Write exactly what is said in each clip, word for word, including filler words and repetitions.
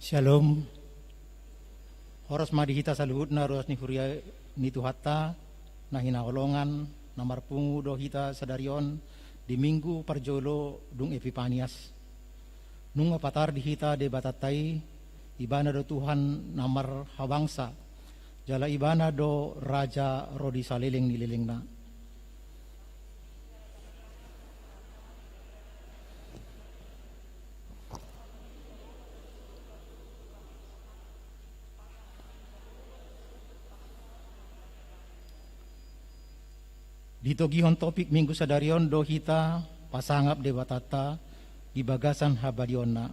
Syalom. Horas ma di hita saluhutna ruas ni huria ni Tuhanta na hinaholongan, na marpungu do hita sadari on di Minggu parjolo dung Epipanias. Nunga patar di hita Debatanta i, Ibana do Tuhan na marhabangsa, jala Ibana do Raja ro di saleleng ni lelengna. Ditogihon topik Minggu sadari on do hita pasangap Debatanta di bagasan habadiaonna.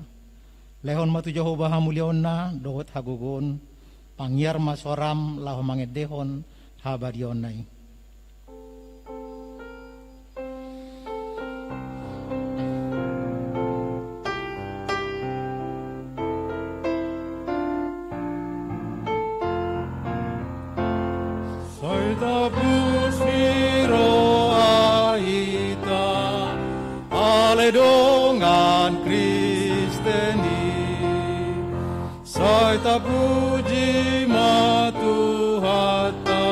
Lehon ma tu Jahowa hamuliaonna dohot hagogoon, pangiar ma soram laho mangendehon habadiaonna i. Sai tapus ni roha hita ale dongan Kristen i. Sai tapuji ma Tuhanta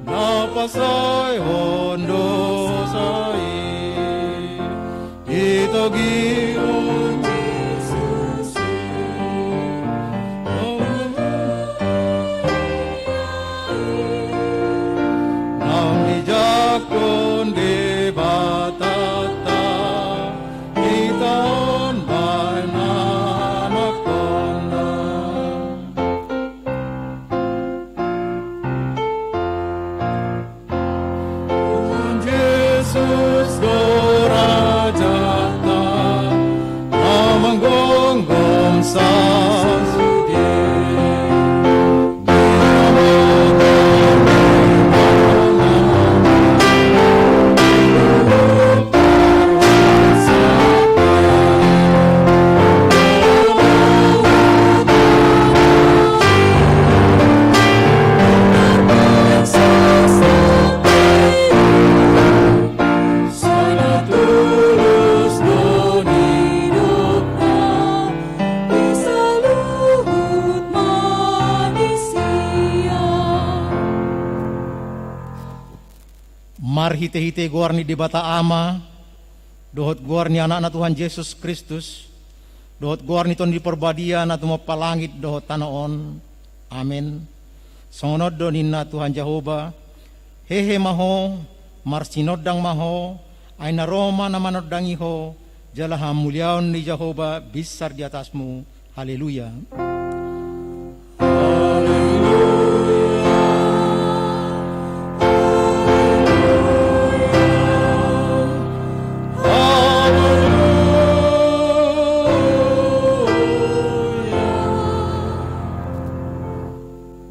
na pasaehon dosa i. Ditogihon Jesus i. Naung dijangkon Debatanta hita on bahen anakkonna. Tuhan Marhitehite goar ni Debata Ama, dohot goar ni Anakna Tuhan Jesus Kristus, dohot goar ni Tondi Parbadia na tumompa langit dohot tano on. Amen. Songon on do ninna Tuhan Jahowa: Hehe ma ho, marsinondang ma ho, ai na ro ma na manondangi ho, jala hamuliaon ni Jahowa binsar di atasmu. Haleluya.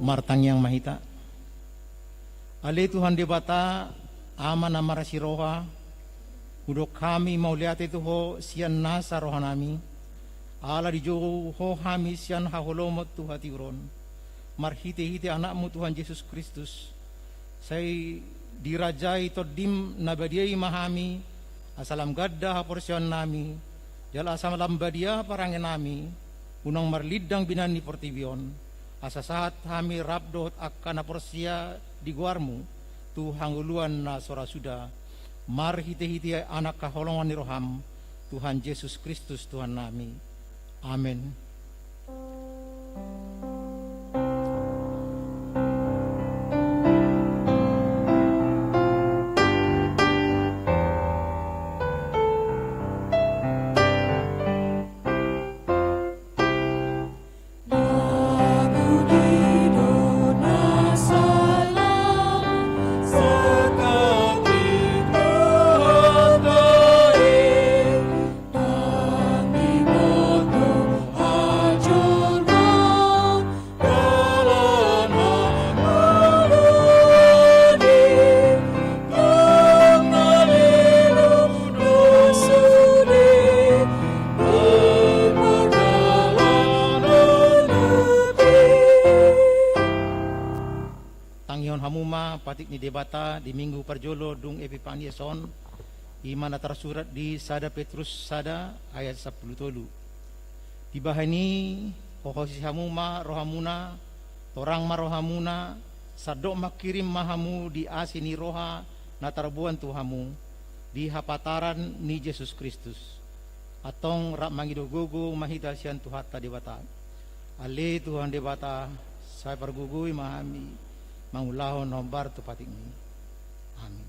Martangiang ma hita. Ale Tuhan Debata, Ama na marasi roha, hudok hami mauliate tu Ho sian nasa rohanami, ala dijou Ho hami sian haholomon tu hatiuron, marhitehite Anakmu Tuhan Jesus Kristus, sai dirajai Tondim na badia i ma hami, asa lam ganda haporseaonnami, jala asa lam badia parangenami, unang marlindang binan ni portibi on, asa sahat hami rap dohot angka na porsea di goarmu tu hangoluan na so ra suda, marhitehite Anak haholongan ni roham, Tuhan Jesus Kristus Tuhannami. Amen. Tangihon hamu ma patik ni Debata di Minggu parjolo dung Epipanias on, i ma na tarsurat di sada Petrus sada ayat sampulu tolu. Dibahen i, hohosi hamu ma rohamuna, torang ma rohamuna, sandok mangkirim ma hamu di asi ni roha na tarboan tu hamu, di hapataran ni Jesus Kristus. Antong rap mangido gogo ma hita sian Tuhanta Debata. Ale Tuhan Debata, sai pargogoi ma hami mangulahon na hombar tu patikmi. Amin.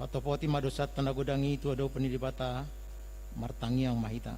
Patopoti ma dosanta na godang i tu adopan ni Debata, martangiang ma hita.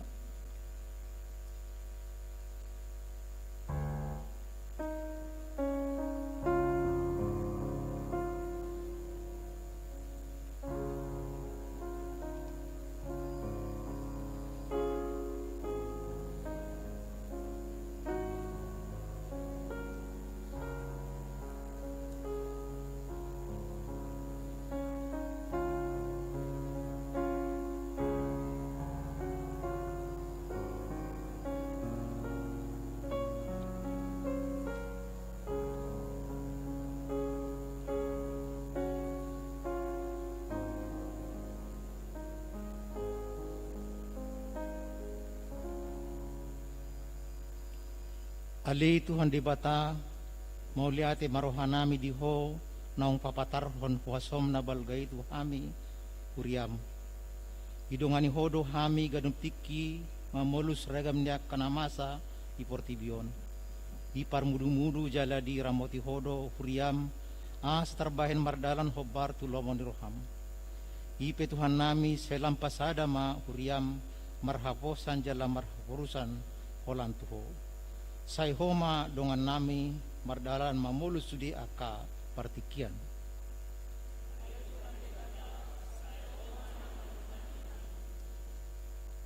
Ale Tuhan Debata, mauliate ma rohanami di Ho naung papatarhon huasoM na balga i tu hami, huriaM. Didongani Ho do hami ganup tingki mamolus ragam ni angka na masa di portibi on. Diparmudumudu jala diramoti Ho do huriaM, asa tarbahen mardalan hombar tu lomo ni rohaM. I pe Tuhannami, sai lam pasada ma huriaM marhaposan jala marhaporusan holan tu Ho. Sai Ho ma dongannami mardalan mamolus sude angka partingkian.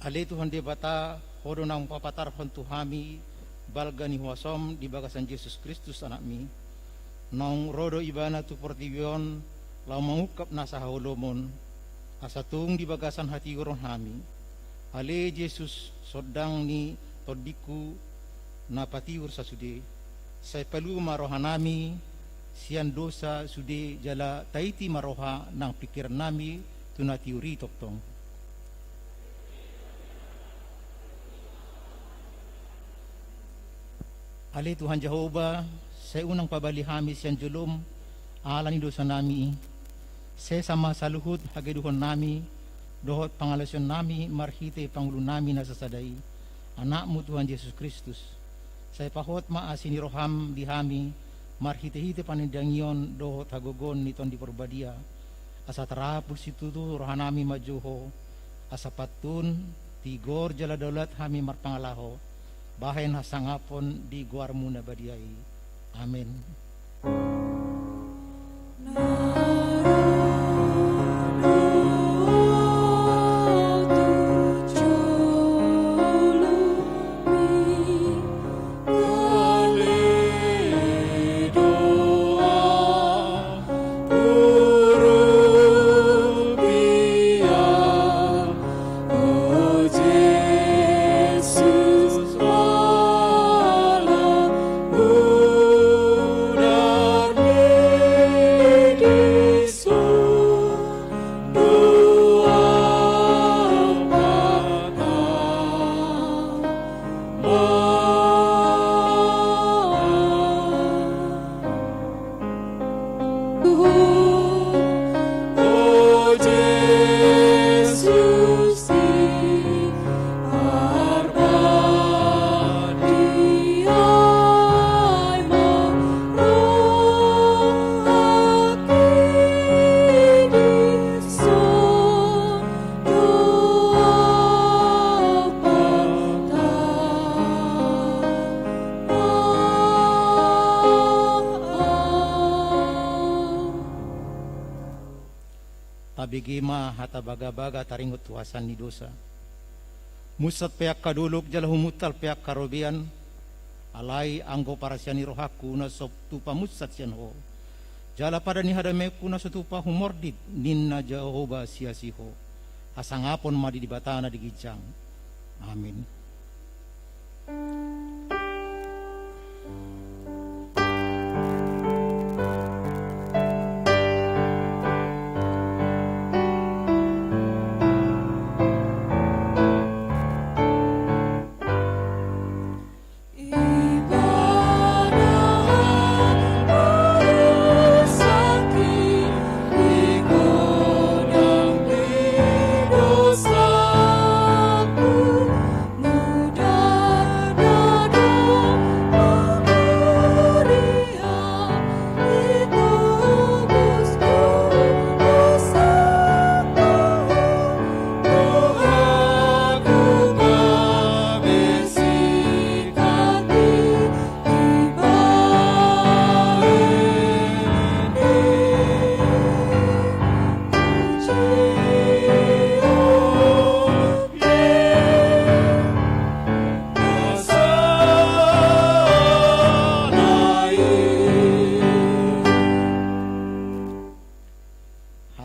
Ale Tuhan Debata, Ho do naung papatarhon tu hami balga ni huasoM di bagasan Jesus Kristus AnakMi. Naung ro do Ibana tu portibi on laho mangungkap nasa haholomon, asa tung di bagasan hatiuron hami. Ale Jesus, sondang ni tondingku, na patiur sasude, sai palua ma rohanami sian dosa sude jala taiti ma roha nang pingkirannami tu na tiur i tongtong. Ale Tuhan Jahowa, sai unang pabali hami sian joloM ala ni dosanami i. Sesa ma saluhut hagaduhonnami dohot pangalaosionnami marhite pangulunami na sasada i, AnakMu Tuhan Jesus Kristus. Sai pahot ma asi ni rohaM di hami marhitehite panandangion dohot hagogoon ni Tondi Parbadia, asa tarapul situtu rohanami manjou Ho, asa pantun tigor jala daulat hami marpangalaho bahen hasangapon di goarMu na badia i. Amen. Tabege ma hata bagabaga taringot tu hasaan ni dosa. Munsat pe angka dolok jala humuntal pe angka robean, alai anggo parasian ni rohangku na so tupa munsat sian Ho, jala padan ni hadameonku na so tupa humordit, ninna Jahowa siasi Ho. Hasangapon ma di Debata na di ginjang. Amin.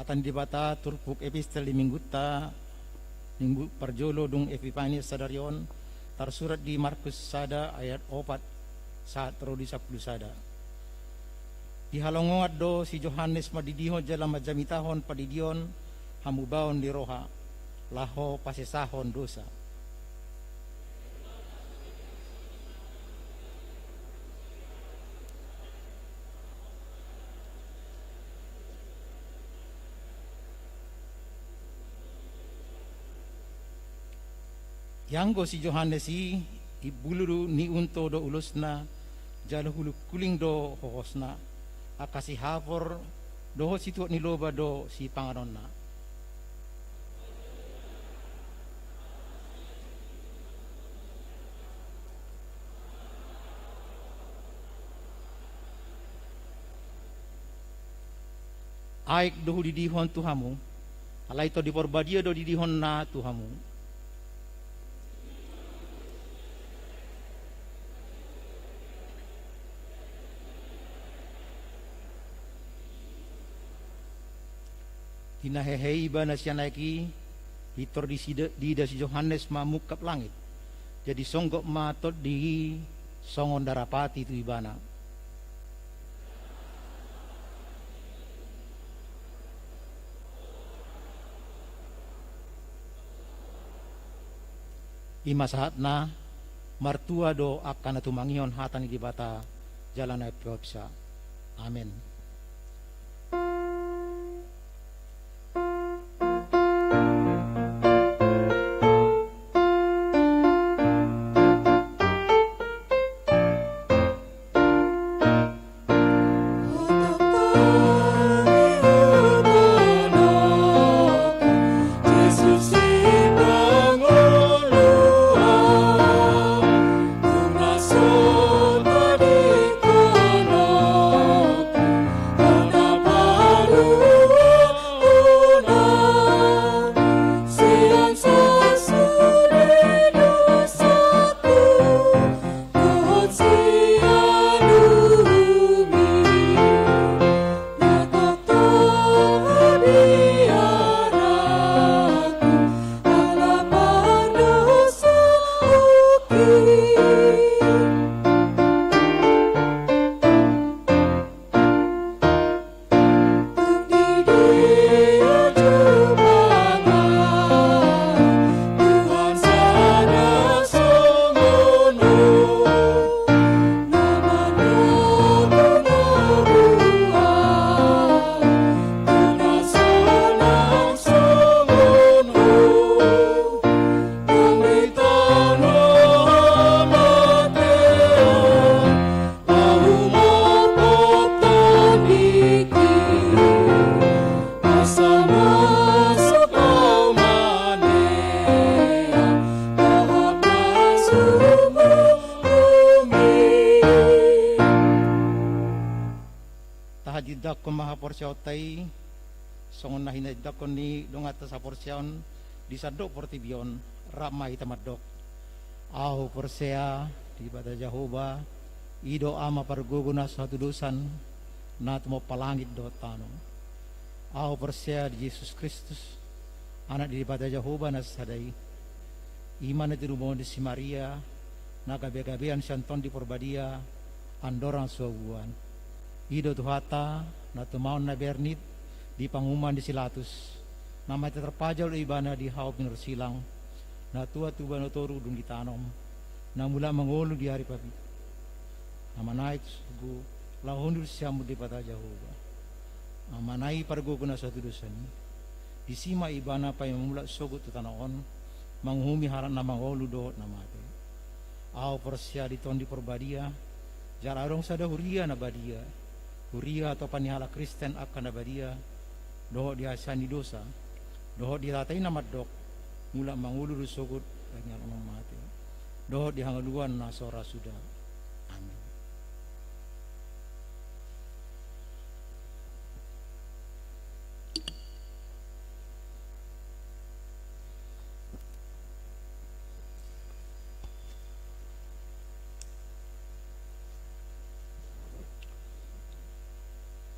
Hata ni Debata turpuk epistel di minggunta, minggu parjolo dung Epipania sadari on, tarsurat di Markus sada ayat opat sahat ro di sampulu sada. Dihalongoan do si Johannes mandidihon jala manjamitahon pandidion hamubaon ni roha, laho pasesahon dosa. Ianggo si Johannes i, imbulu ni unto do ulosna, jala hulinghuling do hohosna, angka sihapor dohot situak ni loba do sipanganonna. Aek do hudidihon tu hamu, alai Tondi Porbadia do didihonna tu hamu. Di na hehe ibana sian aek i, pintor disida-, diida si Johannes ma mungkap langit. Jadi songgop ma tondi i songon darapati tu ibana. I ma sahatna. Martua do angka na tumangihon hata ni Debata jala na umpeopsa. Amen. Tahatindangkon ma haporseaonta i, songon na hinatindangkon ni donganta saporseaon di sandok portibi on, rap ma hita mandok. Ahu porsea di Debata Jahowa, i do Ama pargogo na so hatudosan, na tumompa langit dohot tano. Ahu porsea di Jesus Kristus, Anak ni Debata Jahowa na sasada i. I ma na tinumbaon ni si Maria, na gabegabean sian Tondi Porbadia, andorang so hubuan. I do Tuhanta, na tumaon na bernit di panguhuman ni si Latus, na mate tarpajal do ibana di hau pinarsilang, na tuat tu banua toru dung ditanom, na mulak mangolu di ari papitu, na manaek tu surgo, laho hundul sian muna Debata Jahowa. Amana i pargogo na so hatudosan i. Disi ma ibana paima mulak sogot tu tano on, manguhumi halak na mangolu dohot na mate. Ahu porsea di Tondi Porbadia, jala adong sada huria na badia, huria hatopan ni halak Kristen angka na badia, dohot di hasesaan ni dosa, dohot di hata i na mandok, mulak mangolu do sogot daging halak na mate, dohot di hangoluan na so ra suda. Amin.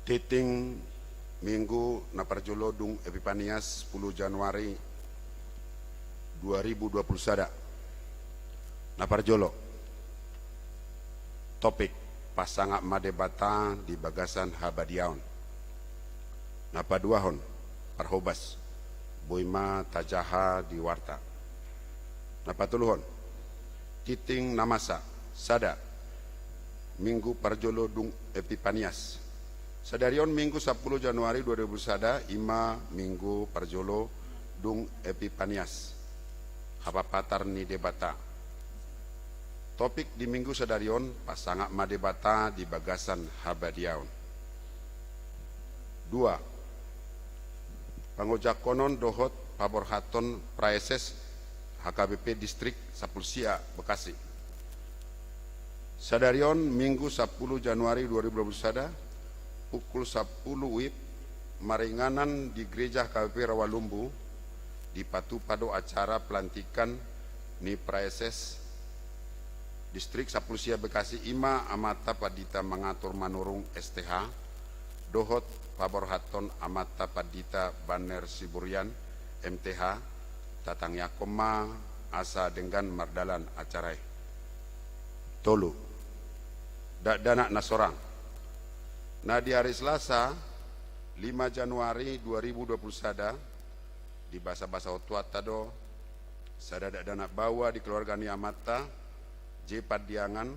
Tingting Minggu na parjolo dung Epipanias, sampulu Januari dua ribu dua puluh sada. Na parjolo. Topik: Pasangap ma Debata di bagasan habadiaon. Na paduahon: Parhobas, boi ma tajaha di warta. Na patoluhon: Tingting na masa, sada, Minggu parjolo dung Epipanias. Sadari on Minggu sampulu Januari dua ribu sada, i ma Minggu parjolo dung Epipanias. Hapapatar ni Debata. Topik di Minggu sadari on: Pasangap ma Debata di bagasan habadiaon. Dua, pangojakhonon dohot paborhathon Praeses H K B P Distrik Sampulu Sia Bekasi. Sadari on, Minggu sampulu Januari dua ribu dua puluh sada, pukul sampulu WIB, maringanan di Gereja H K B P Rawalumbu, dipatupa do acara pelantikan ni Praeses Distrik Sampulu Sia Bekasi, i ma Amanta Pandita Mangatur Manurung S T H, dohot paborhathon Amanta Pandita Banner Siburian M T H. Tatangiangkon ma asa denggan mardalan acara i. Tolu, dakdanak na sorang. Na di ari Selasa, lima Januari dua ribu dua puluh sada, dibasabasahon tuanta do sada dakdanak baoa di keluarga ni amanta, J Pandiangan,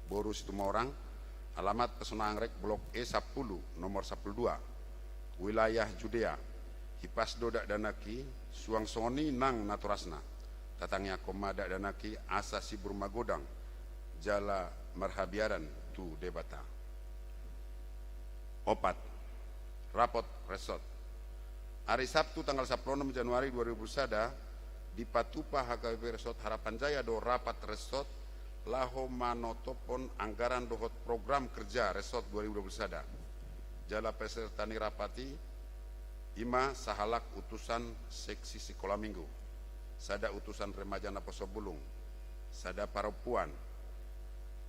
boru Situmorang, alamat Pesona Anggrek, Blok E sampulu, nomor sampulu dua, wilayah Judea. Hipas do dakdanak i, suang songon i nang natorasna. Tatangiangkon ma dakdanak i asa sibur magodang jala marhabiaran tu Debata. Opat, rapot resort. Ari Sabtu tanggal sampulu onom Januari dua ribu sada, dipatupa H K B P Resort Harapan Jaya do rapat resort laho manotophon anggaran dohot program kerja resort dua ribu dua puluh sada. Jala peserta ni rapat i, i ma sahalak utusan seksi sikola minggu, sada utusan remaja naposobulung, sada parompuan,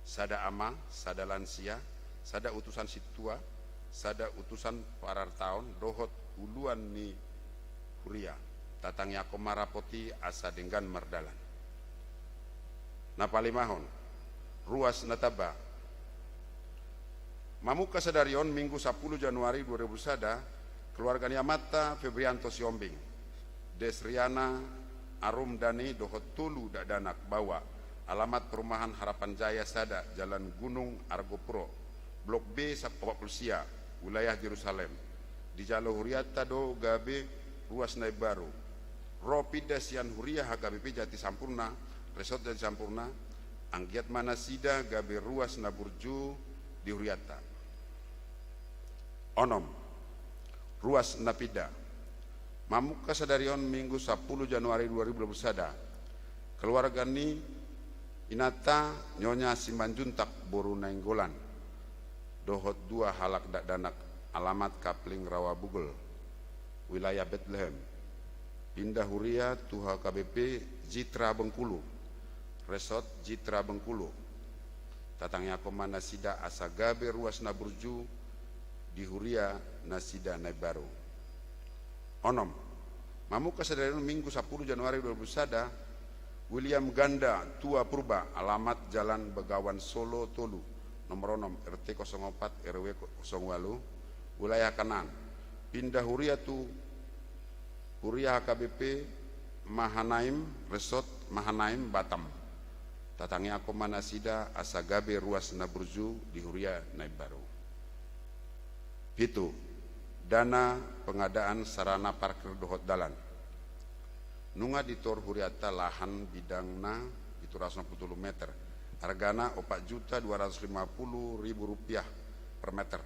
sada ama, sada lansia, sada utusan sintua, sada utusan parartaon dohot uluan ni huria. Tatangiangkon ma rapot i asa denggan mardalan. Na palimahon, ruas na tamba. Mamungka sadari on, Minggu sampulu Januari dua ribu sada, keluarga ni amanta Febrianto Sihombing, Desriana Arumdani dohot tolu dakdanak baoa, alamat Perumahan Harapan Jaya sada, Jalan Gunung Argopuro, Blok B sap-, opat pulu sia, wilayah Jerusalem. Dijalo hurianta do gabe ruas na imbaru. Ro pinda sian huria H K B P Jatisampurna, Resort Jatisampurna, anggiat ma nasida gabe ruas na burju di hurianta. Onom, ruas na pinda. Mamungka sadari on, Minggu sampulu Januari dua ribu dua pulu sada, keluarga ni inanta Nyonya Simanjuntak boru Nainggolan dohot dua halak dakdanak, alamat Kapling Rawa Bugel, wilayah Betlehem, pinda huria tu H K B P Jitra Bengkulu, Resort Jitra Bengkulu. Tatangiangkon ma nasida asa gabe ruas na burju di huria nasida na imbaru. Onom, mamungka sadari on, Minggu sampulu Januari dua ribu dua pulu sada, William Ganda Tua Purba, alamat Jalan Begawan Solo tolu, nomor onom, R T kosong opat, R W kosong walu, wilayah Kanaan, pinda huria tu huria H K B P Mahanaim, Resort Mahanaim, Batam. Tatangiangkon ma nasida asa gabe ruas na burju di huria na imbaru. Pitu, dana pengadaan sarana parkir dohot dalan. Nunga ditor hurianta lahan bidangna pitu ratus onom pulu tolu meter, argana opat juta dua ratus lima pulu ribu rupiah per meter,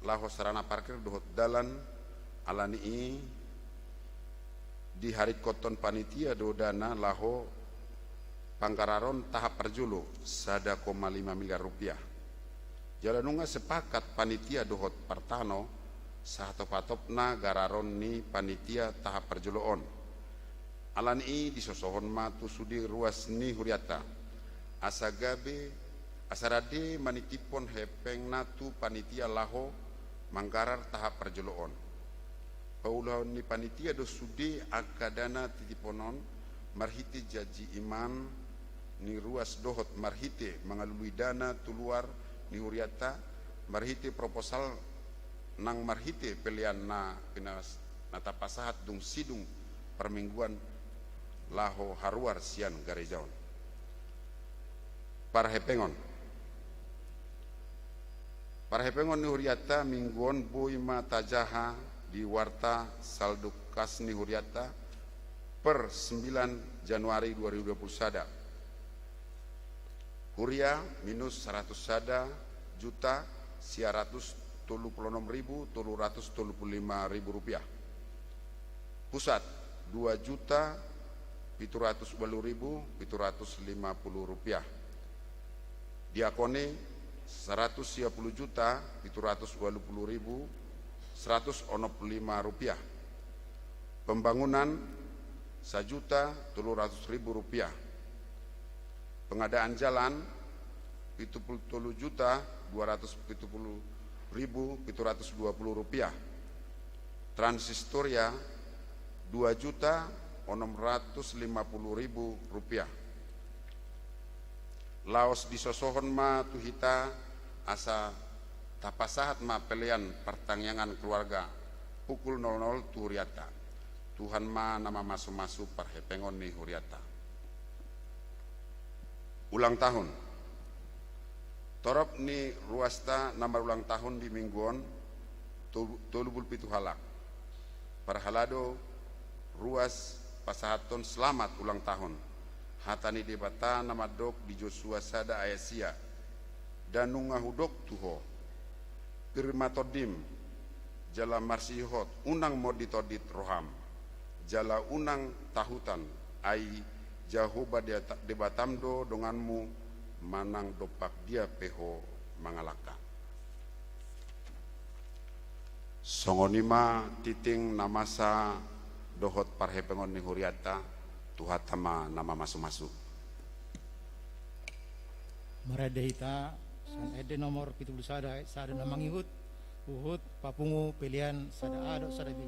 laho sarana parkir dohot dalan. Ala ni i, diharingkothon panitia do dana laho panggararon tahap parjolo, sada koma lima miliar rupiah. Jala nunga sepakat panitia dohot partano sahatopatopna gararon ni panitia tahap parjolo on. Ala ni i, disosohon ma tu sude ruas ni hurianta, asa gabe, asa rade manitiphon hepengna tu panitia laho manggarar tahap parjolo on. Paulahon ni panitia do sude angka dana titipon on marhite janji iman ni ruas dohot marhite mangalului dana tu luar ni hurianta, marhite proposal nang marhite pelean na pinas-, na tapasahat dung sidung parmingguan laho haruar sian gareja on. Parhepengon. Parhepengon ni hurianta minggu on boi ma tajaha di warta salduk kas ni hurianta per sembilan Januari dua ribu dua puluh sada. Huria minus saratus sada juta sia ratus tolu pulu onom ribu tolu ratus tolu pulu lima ribu rupiah. Pusat, dua juta pitu ratus ualu ribu pitu ratus lima pulu rupiah. Diakoni, saratus sia pulu juta pitu ratus ualu pulu ribu saratus onom pulu lima rupiah. Pembangunan, sajuta tolu ratus ribu rupiah. Pengadaan jalan, pitu pulu tolu juta dua ratus pitu pulu ribu pitu ratus dua pulu rupiah. Transistoria, dua juta onom ratus lima pulu ribu rupiah. Laos disosohon ma tu hita asa tapasahat ma pelean partangiangan keluarga pukul nol nol tu hurianta. Tuhan ma na mamasumasu parhepengon ni hurianta. Ulang tahun. Torop ni ruasta na marulang tahun di minggu on, to-, tolu pulu pitu halak. Parhalado ruas pasahathon selamat ulang tahun. Hata ni Debata na mandok di Josua sada ayat sia: Nda nunga hudok tu ho: Pir ma tondim, jala marsihot, unang monditondit roham, jala unang tahutan, ai Jahowa Dea-, Debatam do donganmu manang dompak dia pe ho mangalangka. Songon i ma tintin na masa dohot parhepengon ni hurianta. Tuhanta ma na mamasumasu. Marende hita sian ende nomor pitu pulu sada, sada na mangihut, huhut papungu pelean sada A dohot sada B.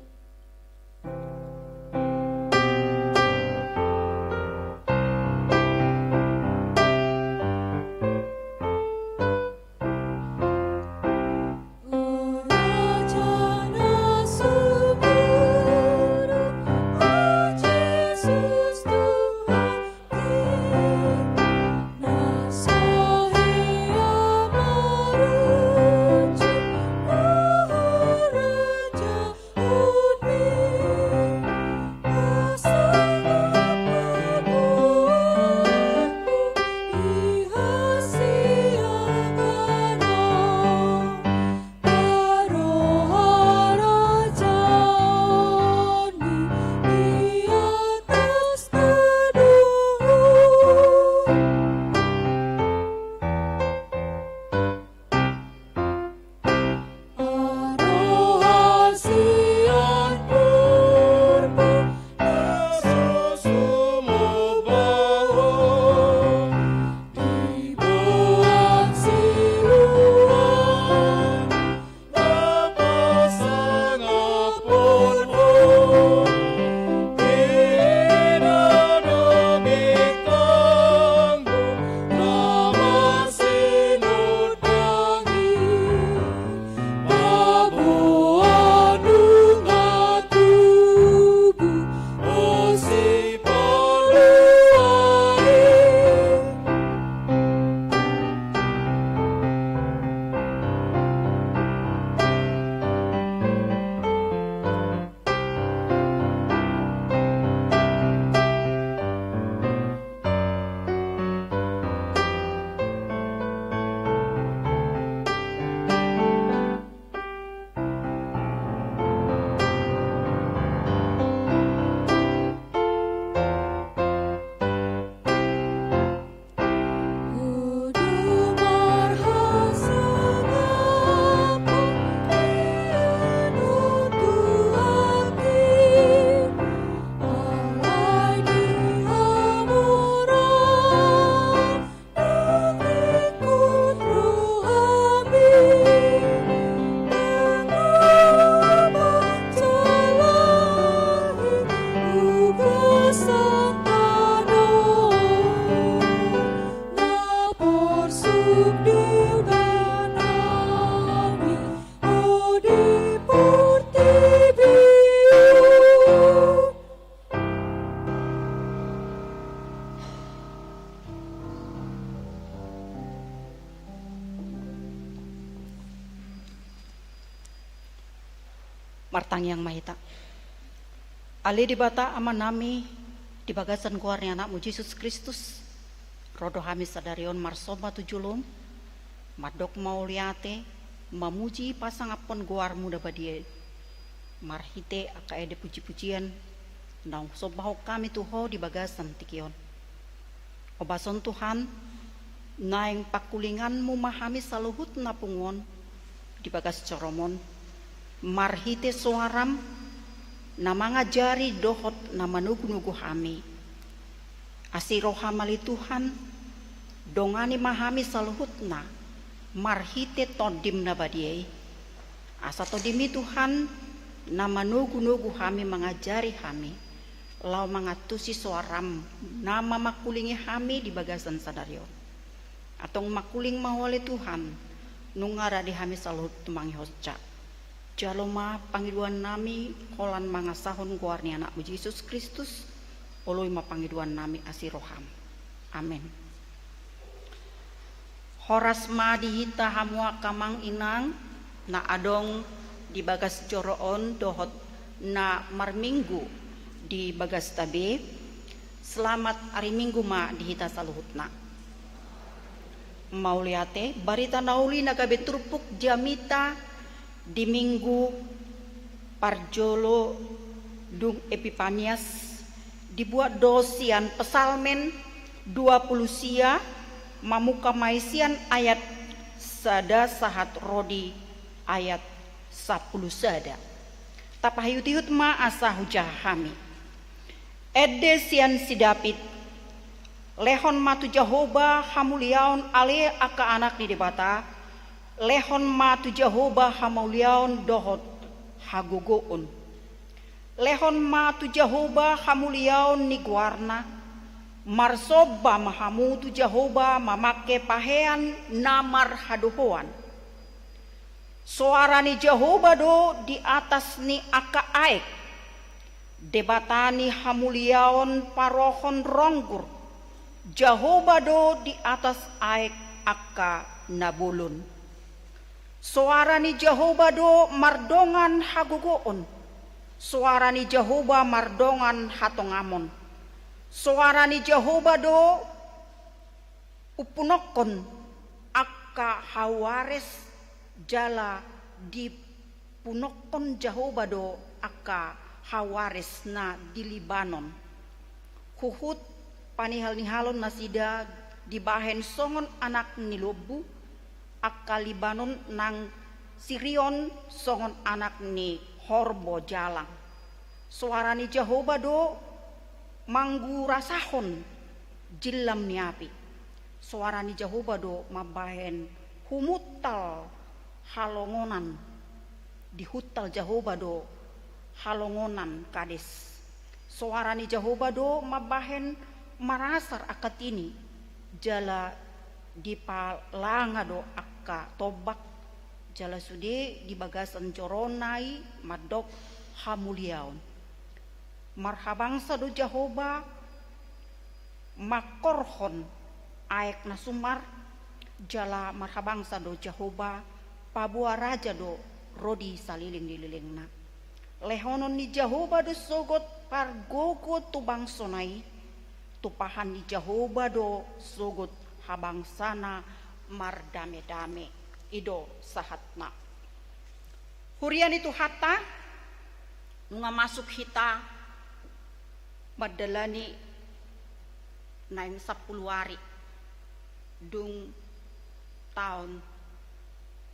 Martangiang ma hita. Ale Debata Amanami, Di bagasan goar ni Anakmu Jesus Kristus, ro do hami sadari on marsomba tu jolom, mandok mauliate, mamuji pasangaphon goarmu na badia i. Marhite angka ende pujipujian, naung sombahon hami tu Ho di bagasan tingki on. Ombas on Tuhan, naeng pangkulinganmu ma hami saluhutna pungu on, di bagas joroM on, marhite soaram, na mangajari dohot na manogunogu hami. Asi rohaM ale Tuhan, dongani ma hami saluhutna, marhite TondiM na badia i. Asa TondiM i Tuhan, na manogunogu hami mangajari hami, laho mangantusi soaram, na mamangkulingi hami di bagasan sadari on. Antong mangkuling ma Ho ale Tuhan, nunga rade hami saluhut tumangihonsa. Jalo ma pangidoannami holan mangasahon goar ni Anakmu Jesus Kristus, oloi ma pangidoannami asi rohaM. Amen. Horas ma di hita hamu angka amang inang, na adong di bagas joro on dohot na marminggu di bagasta be. Selamat ari Minggu ma di hita saluhutna. Mauliate, barita na uli na gabe turpuk jamita di Minggu parjolo dung Epipanias, dibuat do sian Psalmen dua pulu sia, mamungka ma i sian ayat sada sahat ro di ayat sampulu sada. Tapaihutihut ma asa hujaha hami. Ende sian si David. Lehon ma tu Jahowa hamuliaon ale angka anak ni Debata, lehon ma tu Jahowa hamuliaon dohot hagogoon. Lehon ma tu Jahowa hamuliaon ni goarna, marsomba ma hamu tu Jahowa mamangke pahean na marhadohoan. Soara ni Jahowa do di atas ni angka aek, Debata ni hamuliaon parohon ronggur, Jahowa do di atas aek angka na bolon. Soara ni Jahowa do mardongan hagogoon, soara ni Jahowa mardongan hatongamon. Soara ni Jahowa do umpunokkon angka hau ares, jala dipunokkon Jahowa do angka hau ares na di Libanon. Huhut panihal-nihalon nasida dibahen songon anak ni lombu, angka Libanon nang Sirion songon anak ni horbo jalang. Soara ni Jahowa do manggurasahon jillam ni api. Soara ni Jahowa do mambahen humuntal halongonan, dihuntal Jahowa do halongonan Kades. Soara ni Jahowa do mambahen marasar angka tini, jala dipalanga do angka tombak, jala sude di bagasan jorona i mandok hamuliaon. Marhabangsa do Jahowa mangkorhon aek na sumar, jala marhabangsa do Jahowa paboa raja do ro di saleleng ni lelengna. Lehonon ni Jahowa do sogot pargogo tu bangsona i, tumpahan ni Jahowa do sogot habangsana mardamedame. I do sahatna. Huria ni Tuhanta, nunga masuk hita mandalani naeng sampulu ari dung taon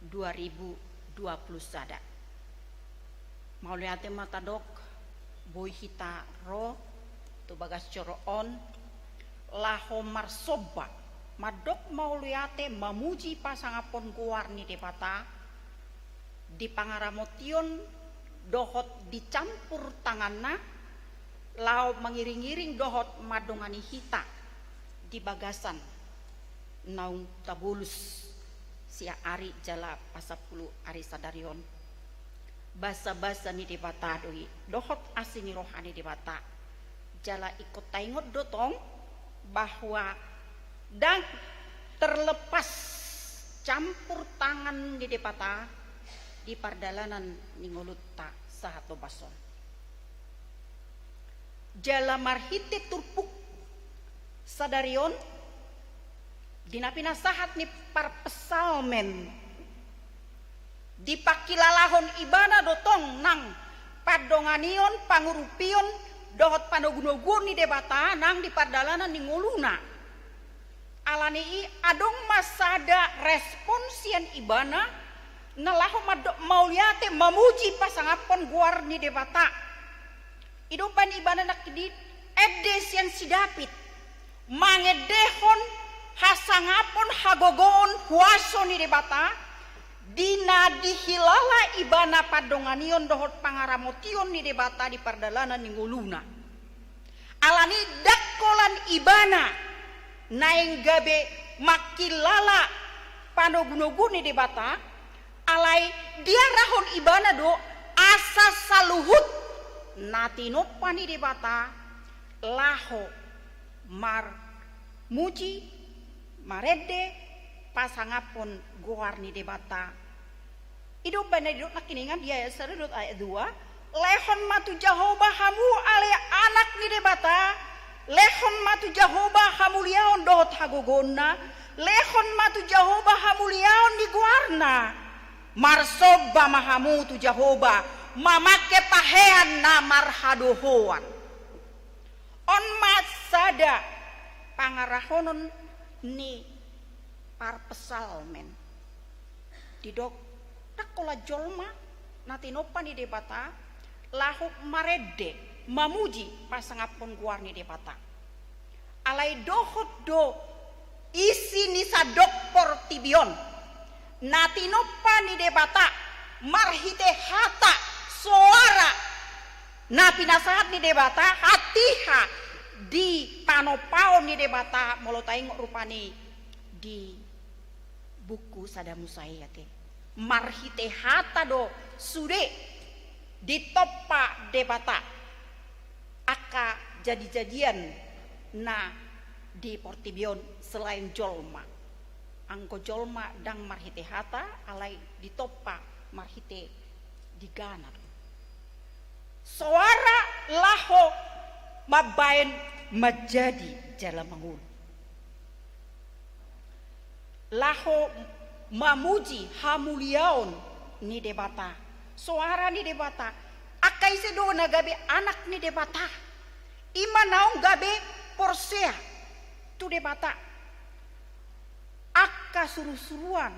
dua ribu dua pulu sada. Mauliate ma tadok, boi hita ro tu bagas joro on, laho marsomba, mandok mauliate, mamuji pasangaphon goar ni Debata, di pangaramotion dohot dicampur tanganna, laho mangiring-iring dohot mandongani hita di bagasan naung tabolus sia ari jala pasampulu ari sadari on. Basabasa ni Debata do i, dohot asi ni roha ni Debata. Jala ingkon taingot do tong bahwa ndang terlepas campur tangan ni Debata di pardalanan ni ngolunta sahat ombas on. Jala marhite turpuk sadari on, di na pinasahat ni parpsalmen, dipangkilalahon ibana do tong nang pandonganion, pangurupion dohot panogunoguon ni Debata nang di pardalanan ni ngoluna. Alani i adong ma sada respon sian ibana na laho mando-, mauliate, mamuji, pasangaphon goar ni Debata. Ido umbahen ibana nangkin i ende sian si David mangendehon hasangapon, hagogoon, huaso ni Debata, di na dihilala ibana pandonganion dohot pangaramotion ni Debata di pardalanan ni ngoluna. Alani i ndang holan ibana naeng gabe mangkilala panogunogu ni Debata, alai diarahon ibana do asa saluhut na tinompa ni Debata laho marmuji, marende, pasangaphon goar ni Debata. Ido umbahen na didok nangkiningan di ayat sada dohot ayat dua: Lehon ma tu Jahowa hamu ale anak ni Debata, lehon ma tu Jahowa hamuliaon dohot hagogoonna, lehon ma tu Jahowa hamuliaon ni goarna. Marsomba ma hamu tu Jahowa mamangke pahean na marhadohoan. On ma sada pangarahonon ni parpsalmen. Didok, ndang holan jolma na tinompa ni Debata laho marende, mamuji, pasangaphon goar ni Debata. Alai dohot do isi ni sandok portibi on na tinompa ni Debata marhite hata, soara na pinasahat ni Debata, hatiha di panompaon ni Debata, molo taingot rupani di buku Sada Musa i ate. Marhite hata do sude ditompa Debata angka jadijadian na di portibi on selain jolma. Anggo jolma ndang marhite hata, alai ditompa marhite digana do. Soara laho mambahen manjadi jala mangolu. Laho mamuji hamuliaon ni Debata. Soara ni Debata. Angka ise do na gabe anak ni Debata, i ma naung gabe porsea tu Debata. Angka surusuruan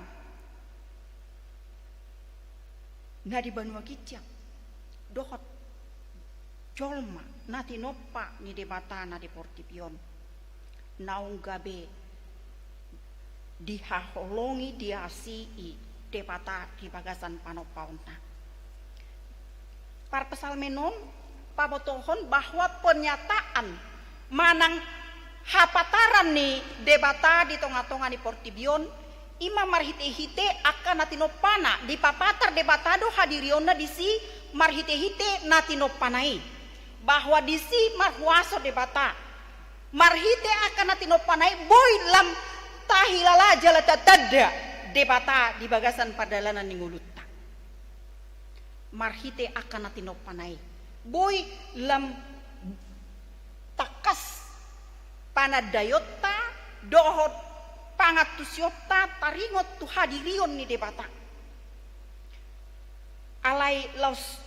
na di banua ginjang dohot jolma na tinompa ni Debata na di portibi on naung gabe dihaholongi, diasii Debata di bagasan panompaonna. Parpsalmen on pabotohon bahwa pernyataan manang hapataran ni Debata di tongatonga ni portibi on i ma marhitehite angka na tinompana. Dipapatar Debata do hadirionna disi marhitehite na tinompana i, bahwa disi marhuaso Debata. Marhite angka na tinompana i boi lam tahilala jala tatanda Debata di bagasan pardalanan ni ngolunta. Marhite angka na tinompana i boi lam tangkas panandaionta dohot pangantusionta taringot tu hadirion ni Debata. Alai laos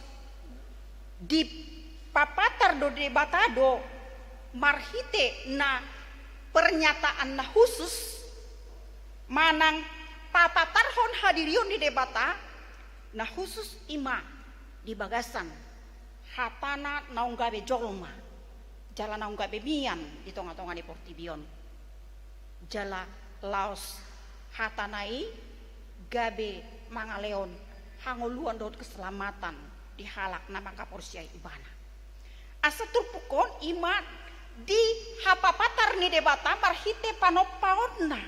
dipapatar do Debata do marhite na pernyataan na khusus manang papatarhon hadirion ni Debata na khusus i ma di bagasan hatana naung gabe jolma jala naung gabe mian di tongatonga ni portibi on. Jala laos hatana i gabe mangalehon hangoluan dohot keselamatan di halak na mangkaporseai ibana. Asa turpuk on i ma di hapapatar ni Debata marhite panompaonna.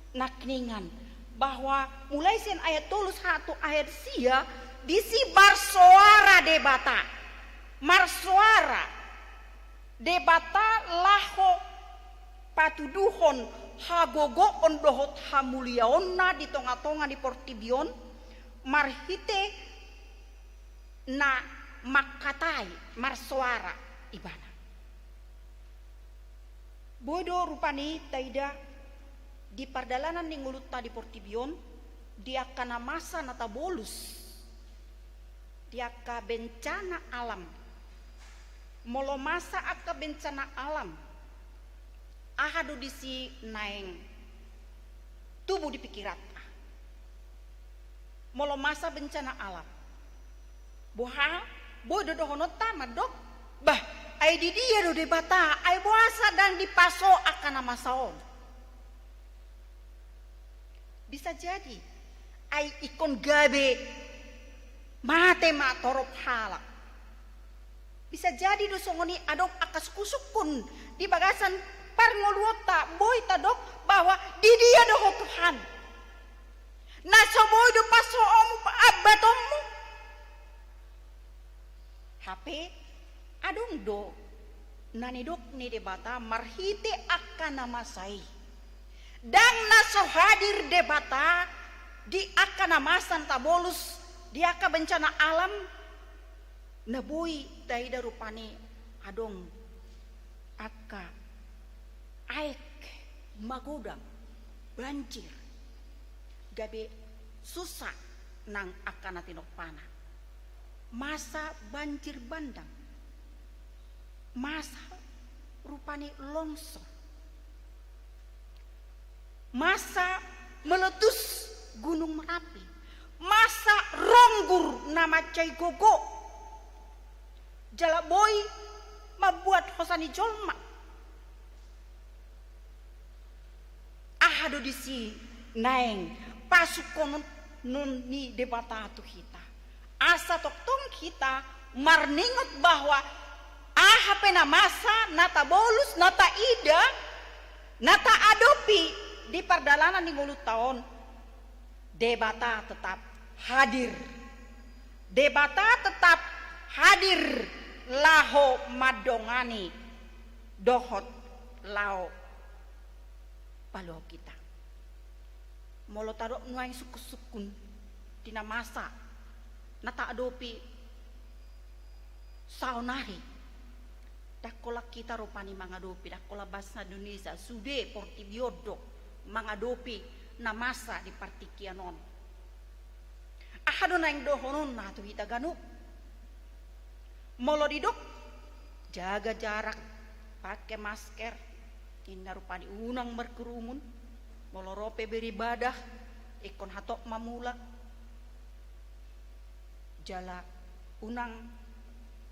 Nangkiningan bahwa mulai sian ayat tolu sahat tu ayat sia, disi marsoara Debata. Marsoara Debata laho patuduhon hagogoon dohot hamuliaonna di tongatonga ni portibi on marhite na mangkatai, marsoara ibana. Boi do rupani taida di pardalanan ni ngolunta di portibi on, di angka na masa na tabolus, di angka bencana alam. Molo masa angka bencana alam, aha do disi naeng tubu di pikiranta? Molo masa bencana alam, boha, boi do dohononta mandok, bah, ai di dia do Debata, ai boasa ndang dipaso angka na masa on? Bisa jadi ai ingkon gabe mate ma torop halak. Bisa jadi do songon i adong angka sungkun-sungkun di bagasan parngoluonta, boi tadok bahwa di dia do ho Tuhan? Na so boi do pasoonmu ambatonmu? Hape adong do na nidok ni Debata marhite angka na masa i. Ndang na so hadir Debata di angka na masa na tabolus, di angka bencana alam, na boi taida rupani adong angka aek magodang, banjir, gabe susa nang angka na tinompana. Masa banjir bandang, masa rupani longsor, masa meletus Gunung Merapi, masa ronggur na mansai gogo, jala boi mambuat hosa ni jolma. Aha do disi naeng pasungkonon ni Debata tu hita? Asa tongtong hita marningot bahwa aha pe na masa na tabolus, na taida, na taadopi di pardalanan ni ngolunta on, Debata tetap hadir. Debata tetap hadir laho mandongani dohot laho paluahon hita. Molo tadok nuaeng sungkun-sungkun di na masa na taadopi saonari, ndang holan hita rupani mangadopi, ndang holan bangsa Indonesia, sude portibi on do mangadopi na masa di partingkian on. Aha do naeng dohononna tu hita ganup? Molo didok jaga jarak, pake masker, ninna rupani unang markerumun. Molo ro pe beribadah, ingkon hatop ma mulak. Jala unang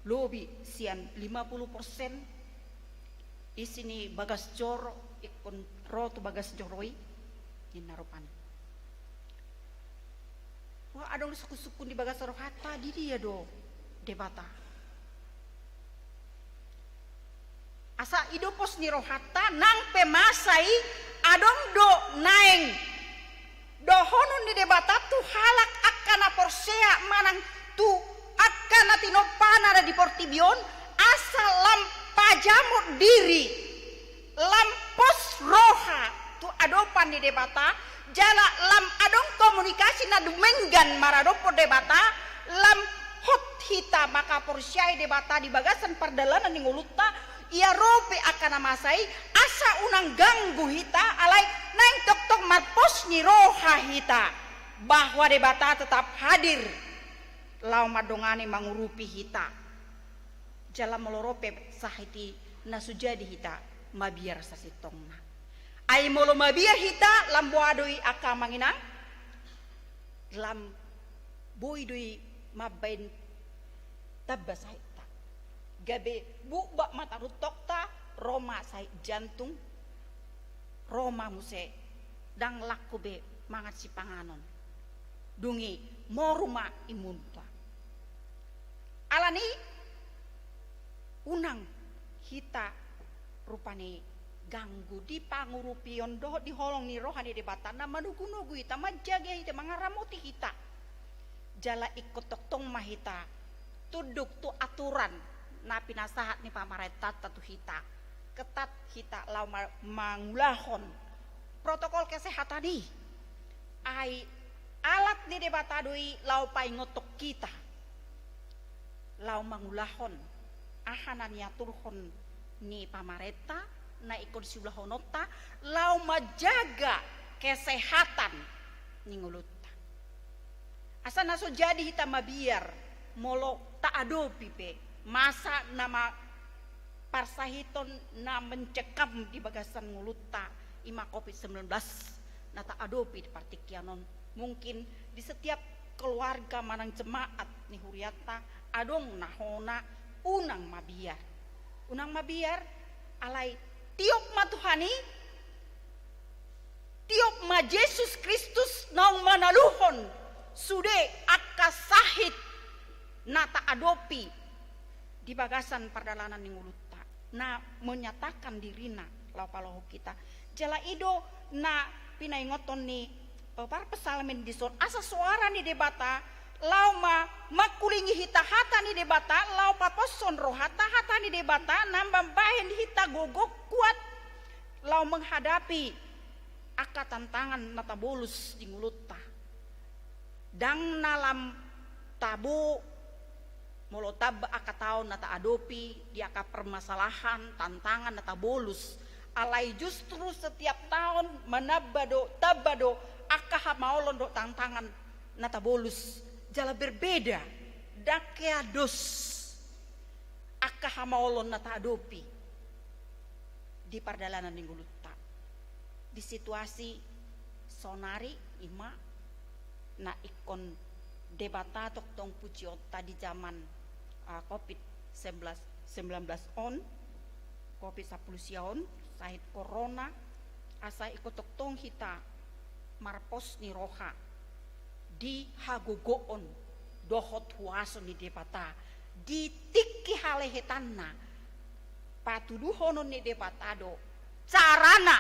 lobi sian lima puluh persen isi ni bagas joro, ingkon ro tu bagas joro i, ninna rupani. Wah, adong sungkun-sungkun di bagas rohanta, di dia do Debata? Asa i do pos ni rohanta, nang pe masa i adong do naeng dohonon ni Debata tu halak angka na porsea manang tu angka na tinompana na di portibi on, asa lam pajamot diri, lam pos roha tu adopan ni Debata, jala lam adong komunikasi na dumenggan maradophon Debata, lam hot hita mangkaporseai Debata di bagasan pardalanan ni ngolunta, ia ro pe angka na masa i, asa unang ganggu hita, alai naeng tongtong marpos ni roha hita, bahwa Debata tetap hadir laho mandongani, mangurupi hita. Jala molo ro pe sahit i, na so jadi hita mabiar sasintongna. Ai molo mabiar hita, lam boha do i angka amang inang? Lam boi do i mambaen tamba sahitta. Gabe bukbak ma taruntokta, ro ma sahit jantung, ro ma muse, ndang langku be mangan sipanganon. Dung i moru ma imunta. Alani unang hita rupani ganggu di pangurupion dohot di holong ni roha ni Debata na manogunogu hita, manjaga hita, mangaramoti hita. Jala ingkon tongtong ma hita tunduk tu aturan na pinasahat ni pamarentanta tu hita. Ketat hita laho ma-, mangulahon protokol kesehatan i. Ai alat ni Debata do i laho paingothon hita, laho mangulahon aha na niaturhon ni pamarenta, na ingkon siulahononta, laho manjaga kesehatan ni ngolunta. Asa na so jadi hita mabiar, molo taadopi pe masa na ma-, parsahiton na mencekam di bagasan ngolunta, ima covid sembilan belas, na taadopi di partingkian on. Mungkin di setiap keluarga manang jemaat ni hurianta, adong na hona unang mabiar. Unang mabiar, alai tiop ma Tuhan i, tiop ma Jesus Kristus naung manaluhon sude angka sahit na taadopi di bagasan pardalanan ni ngolunta, na menyatakan dirina laho paloho hita. Jala i do na pinaingothon ni, eh, parpsalmen dison, asa soara ni Debata laho ma-, mangkulingi hita, hata ni Debata laho paposhon rohanta, hata ni Debata na mambahen hita gogo kuat laho menghadapi angka tantangan na tabolus di ngolunta. Ndang na lam tabo, molo tamba angka taon na taadopi di angka permasalahan, tantangan na tabolus. Alai justru setiap taon manamba do, tamba do angka hamaolon dohot tantangan na tabolus. Jala berbeda, ndang hea dos angka hamaolon na taadopi di pardalanan ni ngolunta. Di situasi saonari, ima na ingkon Debata tongtong pujionta di zaman, ah, covid sembilan belas, sembilan belas on, covid sampulu sia on, sahit corona, asa ingkon tongtong hita marpos ni roha di hagogoon dohot huaso ni Debata di tingki halehetanna. Patuduhonon ni Debata do carana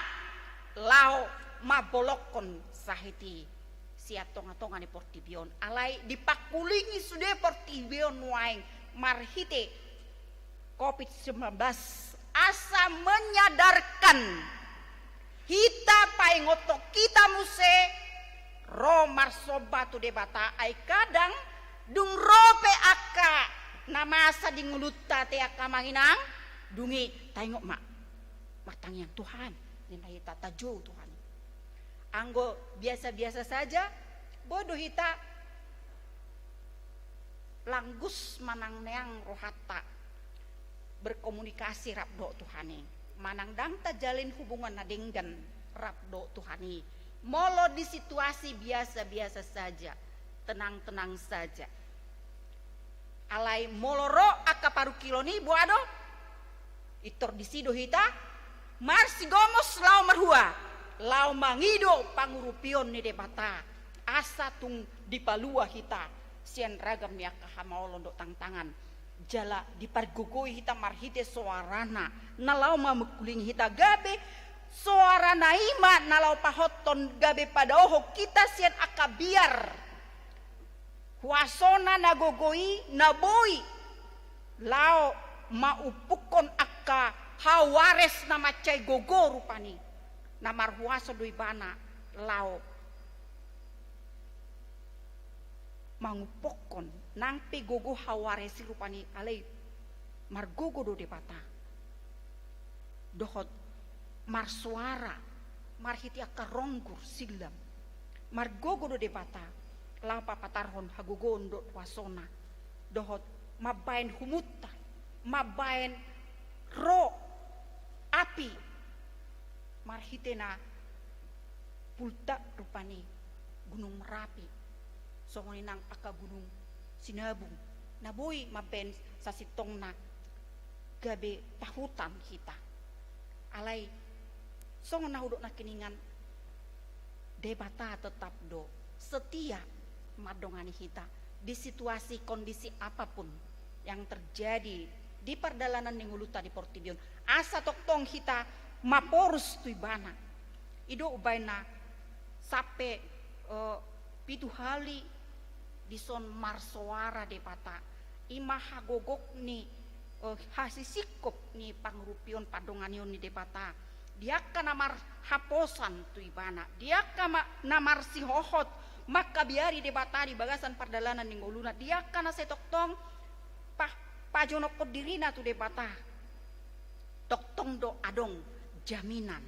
laho mambolongkon sahit i sian tongatonga ni portibi on. Alai dipangkulingi sude portibi on nuaeng marhite covid sembilan belas, asa menyadarkan hita, paingothon hita muse ro marsomba tu Debata. Ai kadang dung ro pe angka na masa di ngolunta, ate angka amang inang, dung i taingot ma, martangiang, Tuhan, ninna hita, tajou Tuhan. Anggo biasa-biasa saja, boi do hita langgus manang neang rohanta berkomunikasi rap dohot Tuhan i, manang ndang tajalin hubungan na denggan rap dohot Tuhan i. Molo di situasi biasa-biasa saja, tenang-tenang saja. Alai molo ro angka parungkilon i, boha do? Pintor disi do hita marsigomos laho marhua, laho mangido pangurupion ni Debata, asa tung dipalua hita sian ragam ni angka hamaolon dohot tantangan. Jala dipargogoi hita marhite soarana na laho mamangkulingi hita, gabe soarana i ma na laho pahothon, gabe padaohon hita sian angka biar. Huasona na gogo i na boi laho maumpukkon angka hauares na mansai gogo rupani, na marhuaso do ibana laho mangumpokkon nang pe gogo hauares i rupani, alai margogo do Debata. Dohot marsoara marhite angka ronggur sillam, margogo do Debata laho papatarhon hagogoon dohot huasona, dohot mambaen humunta, mambaen ro api marhite na pulta rupani Gunung Merapi, songon i nang angka Gunung Sinabung, na boi mambaen sasintongna gabe pahutan hita. Alai songon na hudok nangkiningan, Debata tetap do setia mandongani hita di situasi kondisi apapun yang terjadi di pardalanan ni ngolunta di portibi on. Asa tongtong hita maporus tu ibana. I do umbahen na sampe, eh, pitu hali dison marsoara Debata, i ma hagogok ni, eh, hasisingkop ni pangurupion pandonganion ni Debata. Di angka na marhaposan tu ibana, di angka ma-, na marsihohot mangkabiari Debata di bagasan pardalanan ni ngoluna, di angka na sai tongtong pa-, pajonokhon dirina tu Debata. Tongtong do adong jaminan.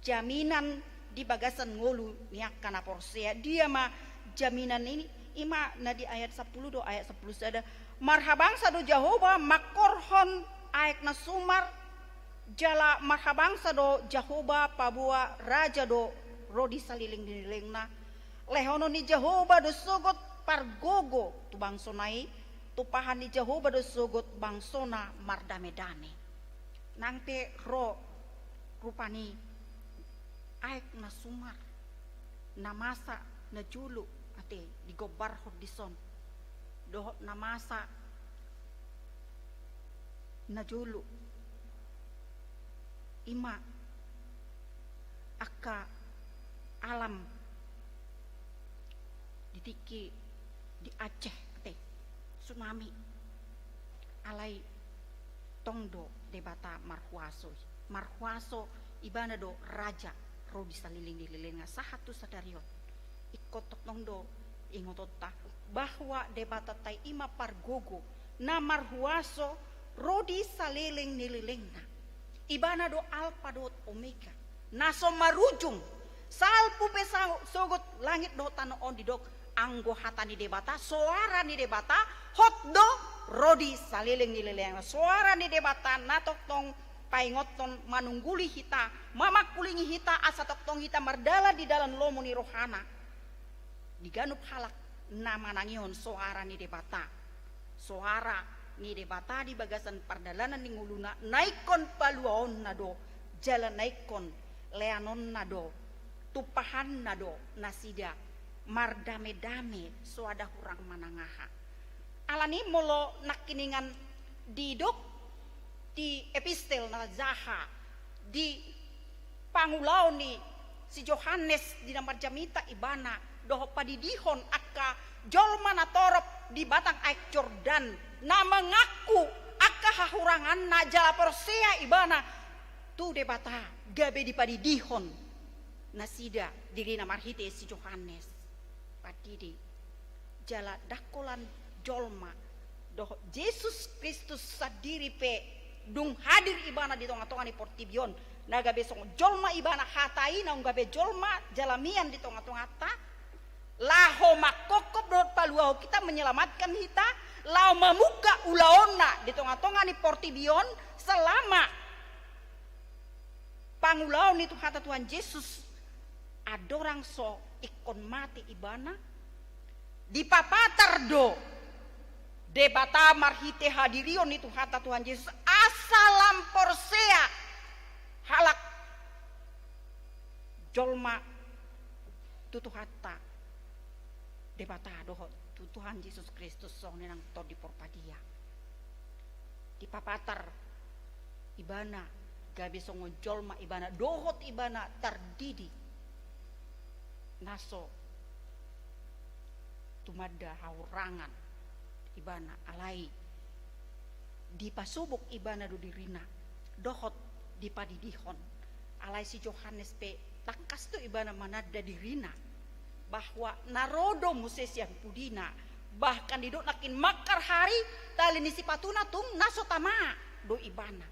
Jaminan di bagasan ngolu ni angka na porsea. Dia ma jaminan i? Ima na di ayat sampulu do, ayat sampulu sada. Marhabangsa do Jahowa mangkorhon aek na sumar, jala marhabangsa do Jahowa paboa raja do ro di saleleng ni lelengna. Lehonon ni Jahowa do sogot pargogo tu bangsona i, tumpahan ni Jahowa do sogot bangsona mardame-dame. Nang pe ro rupani aek na sumar, na masa na jolo, ate, digombarhon dison, dohot na masa na jolo, ima angka alam di tingki di Aceh, ate, tsunami. Alai tong do Debata marhuaso i. Marhuaso, ibana do raja ro di saleleng ni lelengna sahat tu sadari on. Ingkon tongtong do ingotonta bahwa Debatanta i ima pargogo na marhuaso ro di saleleng ni lelengna. Ibana do Alpa dohot Omega, na so marujung. Salpu pe sa-, sogot langit dohot tano on didok, anggo hata ni Debata, soara ni Debata, hot do ro di saleleng ni lelengna. Soara ni Debata na tongtong paingothon, manungguli hita, mamangkulingi hita asa tongtong hita mardalan di dalan lomo ni rohana. Di ganup halak na manangihon soara ni Debata, soara ni Debata di bagasan pardalanan ni ngoluna, na ingkon paluaonna do, jala na ingkon leanonna do, tumpahanna do nasida mardame-dame, so ada hurang manang aha. Alani molo nangkiningan didok di epistel na jaha, di pangulaon ni si Johannes di na manjamita ibana dohot padidihon angka jolma na torop di batang aek Jordan, na mangaku angka hahuranganna jala porsea ibana tu Debata, gabe dipadidihon nasida dirina marhite si Johannes Pandidi. Jala ndang holan jolma, dohot Jesus Kristus sandiri pe dung hadir ibana di tonga-tonga ni portibi on, na gabe songon jolma ibana, hata i naung gabe jolma jala mian di tonga-tonganta, laho manghophop dohot paluahon hita, menyelamatkan hita, laho mamungka ulaonna di tonga-tonga ni portibi on selama pangulaon ni Tuhanta Tuhan Jesus. Andorang so ingkon mate ibana, dipapatar do Debata marhite hadirion ni Tuhanta Tuhan Jesus asa lam porsea halak jolma tu Tuhanta Debata dohot tu Tuhan Jesus Kristus songon i nang Tondi Porbadia. Dipapatar ibana gabe songon jolma ibana dohot ibana tardidi na so tumanda hahurangan ibana, alai dipasubuk ibana do dirina dohot dipadidihon. Alai si Johannes pe tangkas do ibana mananda dirina bahwa na ro do muse sian pudina, bahkan didok nangkin mangkarhari tali ni sipatuna tung na so tama do ibana.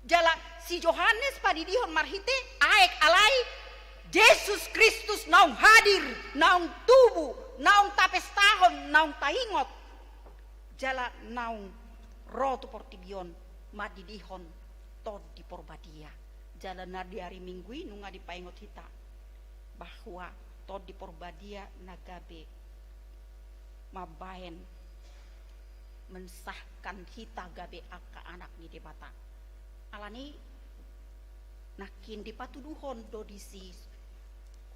Jala si Johannes padidihon marhite aek, alai Jesus Kristus naung hadir, naung tubu, naung tapestahon, naung taingot, jala naung ro tu portibi on mandidihon Tondi Porbadia. Jala na di ari Minggu i nunga dipaingot hita bahwa Tondi Porbadia na gabe mambaen, mensahkan hita gabe angka anak ni Debata. Alani nangkin dipatuduhon do disi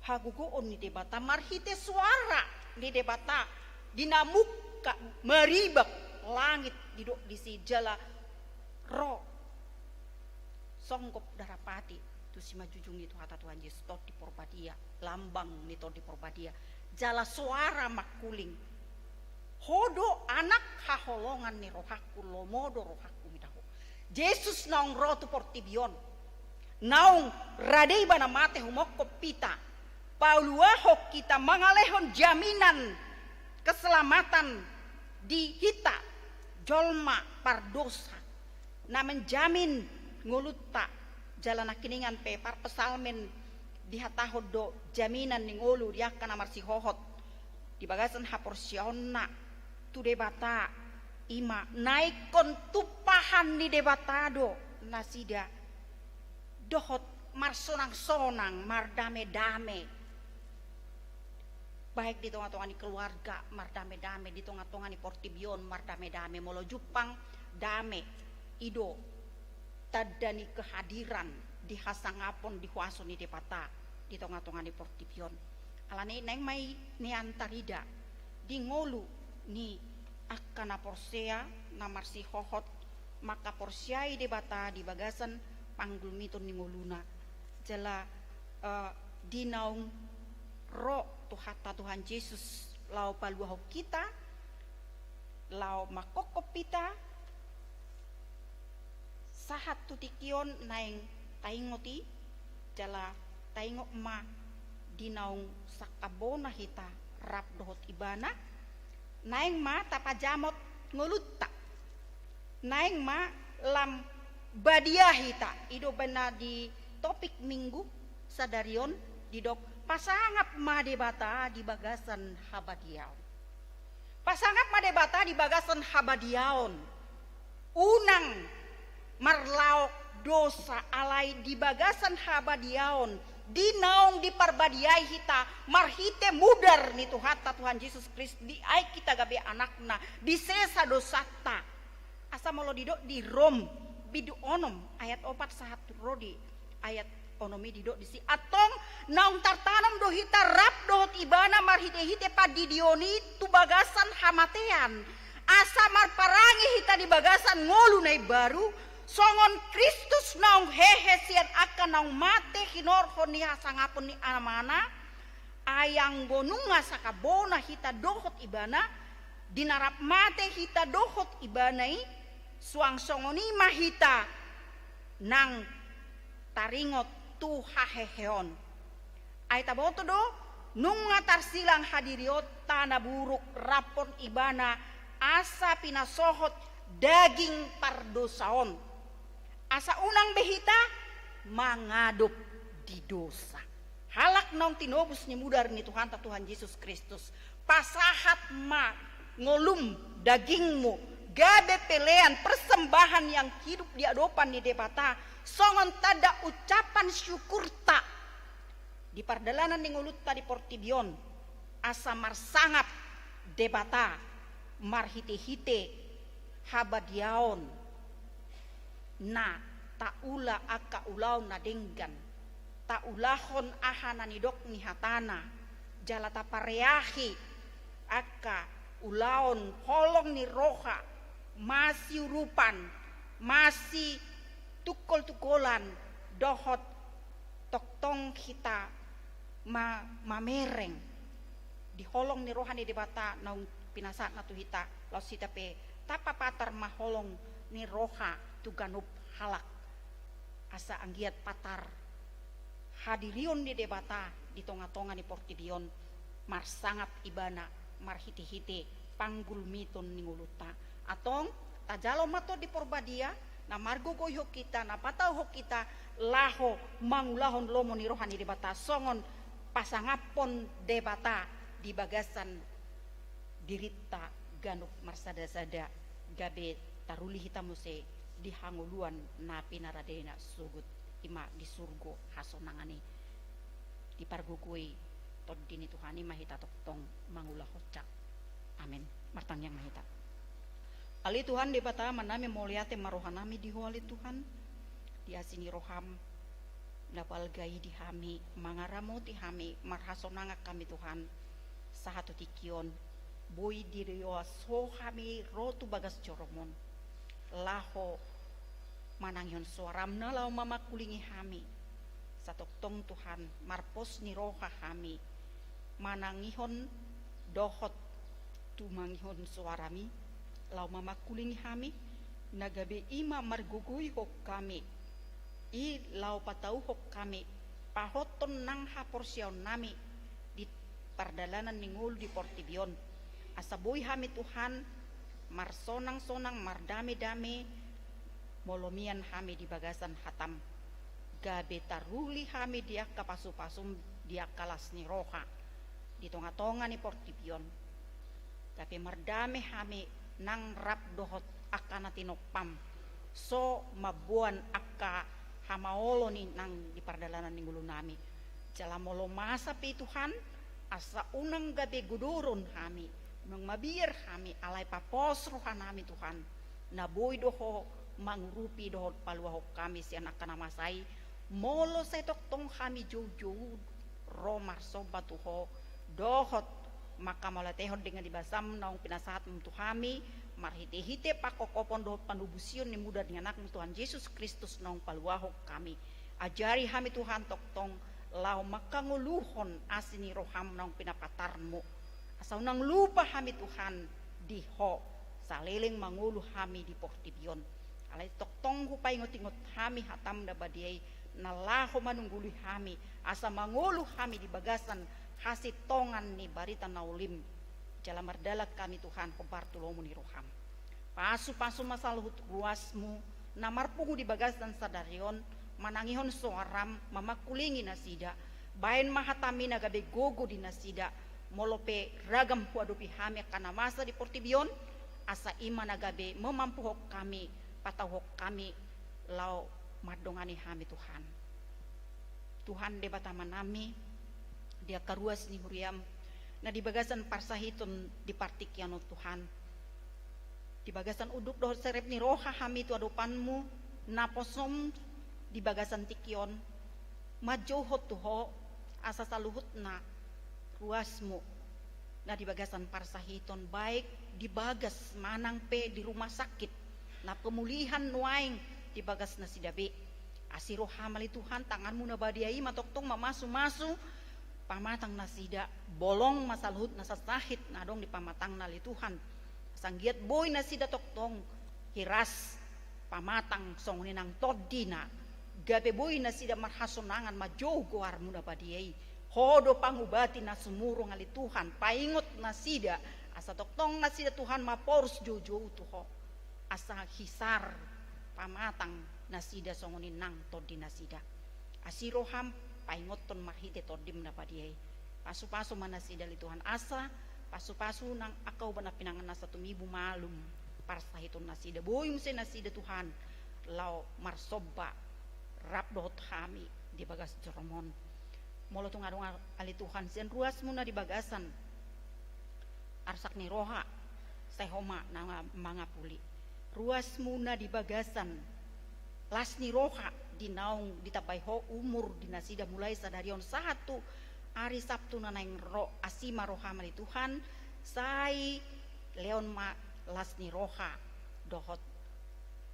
hagogoon ni Debata marhite suara ni Debata di na mungka maribak langit, didok disi, jala ro songgop darapati tu simanjujung ni Tuhanta Tuhan Jesus, Tondi Porbadia, lambang ni Tondi Porbadia, jala soara mangkuling: Ho do Anak haholongan ni rohangku, lomo do rohangku mida Ho. Jesus naung ro tu portibi on, naung rade ibana mate humongkop hita, paluahon hita, mangalehon jaminan keselamatan di hita jolma pardosa, na menjamin ngolunta Jala nangkiningan pe parpsalmen dihatahon do jaminan ni ngolu di angka na marsihohot di bagasan haporseaonna tu Debata, i ma na ingkon tumpahan ni Debata do nasida dohot marsonang-sonang, mardame-dame, baik di tonga-tonga ni keluarga, mardame-dame di tonga-tonga ni portibi on, mardame-dame. Molo jumpang dame, i do tanda ni kehadiran, di hasangapon, di huaso ni Debata di tonga-tonga ni portibi on. Alani i naeng ma i nian tarida di ngolu ni angka na porsea, na marsihohot mangkaporseai Debata di bagasan panggulmiton ni ngoluna. Jala, eh, di naung ro Tuhanta Tuhan Jesus laho paluahon hita, laho manghophop hita, sahat tu tingki on naeng taingot i, jala taingot ma di naung sangkap bona hita rap dohot Ibana, naeng ma tapajamot ngolunta. Naeng ma lam badia hita. I do umbahen na di topik minggu sadari on didok, pasangap ma Debata di bagasan habadiaon. Pasangap ma Debata di bagasan habadiaon. Unang marlaok dosa, alai di bagasan habadiaon, di naung diparbadiai hita marhite mudar ni Tuhanta Tuhan Jesus Kristus, diaek hita gabe anakna, disesa dosanta. Asa molo didok di Rom bindu onom ayat opat sahat ro di ayat onom i, didok disi, antong naung tartanom do hita rap dohot Ibana marhite-hite pandidion i tu bagasan hamatean, asa marparange hita di bagasan ngolu na imbaru, songon Kristus naung hehe sian angka naung mate hinorhon ni hasangapon ni Amana. Ai anggo nunga sangkap bona hita dohot Ibana, di na rap mate hita dohot Ibana i, suang songon i ma hita nang taringot tu haheheon. Ai taboto do, nunga tarsilang hadirion, tana buruk raphon Ibana, asa pinasohot daging pardosa on, asa unang be hita mangadop di dosa. Halak naung tinobus ni mudar ni Tuhanta Tuhan Jesus Kristus, pasahat ma ngolum, dagingmu, gabe pelean, persembahan yang hidup di adopan ni Debata, songon tanda ucapan syukurta di pardalanan ni ngolunta di portibi on, asa marsangap Debata marhite-hite habadiaon na taula angka ulaon na denggan, taulahon aha na nidok ni hatana, jala tapareahi angka ulaon holong ni roha, masiurupan, masitungkol-tungkolan, dohot tongtong hita ma-, mamereng di holong ni roha ni Debata naung pinasahatna tu hita, laos hita pe tapapatar ma holong ni roha tu ganup halak, asa anggiat patar hadirion ni Debata di tonga-tonga ni portibi on, marsangap Ibana marhite-hite panggulmiton ni ngolunta. Antong, tajalo ma Tondi Porbadia na margogoihon hita, na patauhon hita laho mangulahon lomo ni roha ni Debata, songon pasangaphon Debata di bagasan dirinta ganup marsada-sada, gabe taruli hita muse di hangoluan na pinaradena sogot, i ma di surgo hasonangan i. Dipargogoi Tondi ni Tuhan i ma hita tongtong mangulahon. Amen. Martangiang ma hita. Ale Tuhan Debata, Amanami, mauliate ma rohanami di Ho ale Tuhan, di asi ni roham na balga i di hami, mangaramoti hami, marhasonangan hami Tuhan, sahat tu tingki on, boi diroas Ho hami ro tu bagas jorom on, laho manangihon soaram na laho mamangkulingi hami. Satongtong Tuhan, marpos ni roha hami manangihon dohot tumangihon soarami, laho mamangkulingi hami, na gabe i ma margogoihon hami, i laho patauhon hami, pahothon nang haporseaonnami di pardalanan ni ngolu di portibi on. Asa boi hami Tuhan marsonang-sonang, mardame-dame, molo mian hami di bagasan hatam. gabe taruli hami di angka pasupasum, di angka las ni roha di tongatonga ni portibi on. Gabe mardame hami nang rap dohot angka na tinompam, so mamboan angka hamaolon i nang di pardalanan ni ngolunami. Jala molo masa pe i Tuhan, asa unang gabe godoron hami, unang mabiar hami, alai papos rohanami Tuhan, na boi do Ho mangurupi dohot paluahon hami sian angka na masa i. Molo sai tongtong hami joujou ro marsomba tu Ho, dohot mangkamauliatehon denggan ni basam naung pinasahatmu tu hami, marhitehite pangkophopon dohot panobusion ni mudar ni Anakmu Tuhan Jesus Kristus naung paluahon hami. Ajari hami Tuhan tongtong laho mangkangoluhon asi ni roham naung pinapatarmu. Asa unang lupa hami Tuhan di Ho, saleleng mangolu hami di portibi on. Alai tongtong hupaingotingot hami hatam na badia i, na laho manunggului hami, asa mangolu hami di bagasan hasintongan ni barita na ulim. Jala mardalan hami Tuhan hombar tu lomo ni roham. Pasupasu ma saluhut ruasmu na marpungu di bagasan sadari on, manangihon soaram, mamangkulingi nasida. Baen ma hatam i na gabe gogo di nasida, molo pe ragam huadopi hami angka na masa di portibi on, asa i ma na gabe mamampuhon hami, patauhon hami laho mandongani hami Tuhan. Tuhan Debata Amanami, di angka ruas ni huriam na di bagasan parsahiton di partingkian on Tuhan, di bagasan unduk dohot serep ni roha hami tu adopanmu, naposom di bagasan tingki on, manjouhon tu Ho, asa saluhutna ruasmu na di bagasan parsahiton, baik di bagas manang pe di rumah sakit, na pemulihan nuaeng di bagas nasida be. Asi roham ale Tuhan, tanganmu na badia i ma tongtong mamasumasu pamatang nasida, bolong ma saluhut na sasahit na adong di pamatangna ale Tuhan. Asa anggiat boi nasida tongtong hiras pamatang songon i nang tondina, gabe boi nasida marhasonangan manjou goarmu na badia i. Ho do pangubati na sumurung ale Tuhan, paingot nasida, asa tongtong nasida Tuhan maporus joujou tu Ho. Asa hisar pamatang nasida songon i nang tondi nasida. Asi roham paingothon marhite tondim na badia i. Pasupasu ma nasida ale Tuhan, asa pasupasu nang angka ubat na pinangan nasa tumibu malum parsahiton nasida. Boi muse nasida Tuhan laho marsomba rap dohot hami di bagas joroM on. Molo tung adong ale Tuhan sian ruasmu na di bagasan arsak ni roha, sai Ho ma na mangapuli. Ruasmu na di bagasan las ni roha di naung ditambai Ho umur di nasida mulai sadari on sahat tu ari Sabtu na naeng ro, asi ma roham ale Tuhan, sai lehon ma las ni roha dohot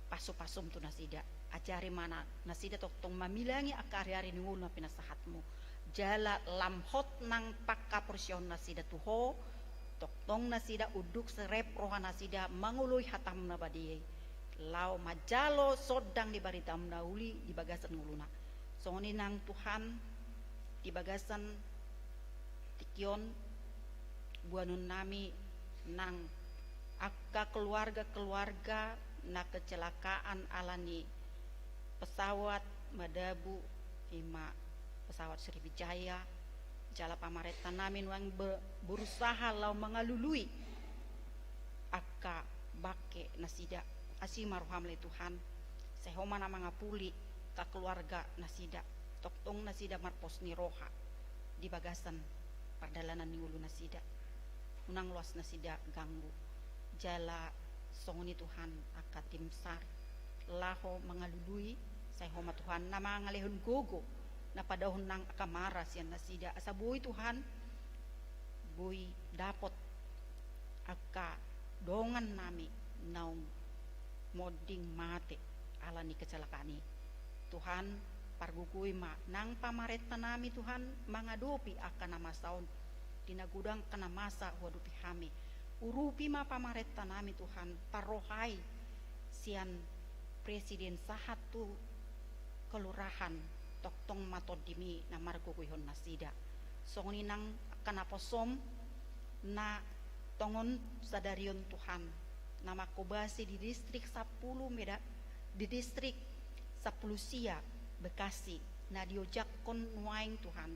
pasupasum tu nasida. Ajari ma na, nasida tongtong mamilangi angka ariari ni ngolu na pinasahatmu. Jala lam hot nang panghaporseaon nasida tu Ho, tongtong nasida unduk serep roha nasida mangoloi hatam na badia i, laho manjalo sondang ni baritam na uli di bagasan ngoluna. Songon i nang Tuhan, di bagasan tingki on, boanonnami nang angka keluarga-keluarga na kecelakaan ala ni pesawat madabu, i ma pesawat Sriwijaya, jala pamarentanami nuaeng be-, berusaha laho mangalului angka bangke nasida. Asi ma roham ale Tuhan, sai Ho ma na mangapuli angka keluarga nasida, tongtong nasida marpos ni roha di bagasan pardalanan ni ngolu nasida. Unang loas nasida ganggu. Jala songon i Tuhan angka tim sar laho mangalului, sai Ho ma Tuhan na mangalehon gogo, na padaohon nang angka mara sian nasida. Asa boi Tuhan, boi dapot angka dongannami naung monding mate ala ni kecelakaan i. Tuhan, pargogoi ma nang pamarentanami Tuhan mangadopi angka na masa on, di na godang angka na masa huadopi hami. Urupi ma pamarentanami Tuhan, parrohai sian presiden sahat tu kelurahan, tongtong ma tondimi na margogoihon nasida. Songon i nang angka naposom na tongon sadari on Tuhan, na manghobasi di distrik sampulu Medan, di distrik sampulu sia, Bekasi, na diojakhon nuaeng Tuhan,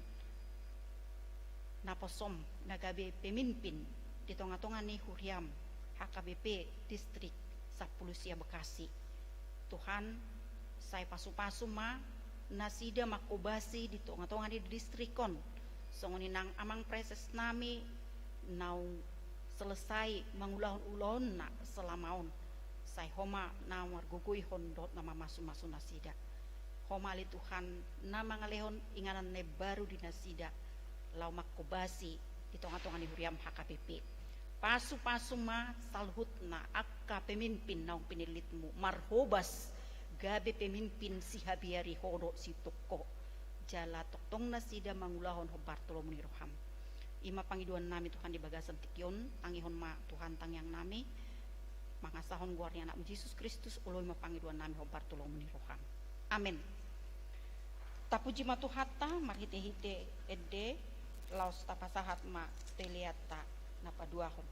naposom na gabe pemimpin di tonga-tonga ni huriam H K B P Distrik Sampulu Sia Bekasi. Tuhan, sai pasu-pasu ma nasida mangkobasi di tonga-tonga ni distrik on, songon i nang amang preses nami naung selesai mangulahon ulaonna selama on. Sai Ho ma na margogoihon dohot na mamasu-masu nasida. Ho ma ale Tuhan na mangalehon inganan na imbaru di nasida, laho mangkobasi di tonga-tonga ni huriam H K B P. Pasu-pasu ma saluhutna angka pemimpin naung pinillitmu marhobas gabe pemimpin sihabiari Ho dohot situngko. Jala tongtong nasida mangulahon hombar tu lomo ni roham. I ma pangidoan nami Tuhan di bagasan tingki on, tangihon ma Tuhan tangiang nami, mangasahon goar ni Anakmu Jesus Kristus, olo i ma pangidoan nami hombar tu lomo ni roham. Amen. Tapuji ma Tuhanta, marhite-hite ende, laos tapasahat ma peleanta na paduahon.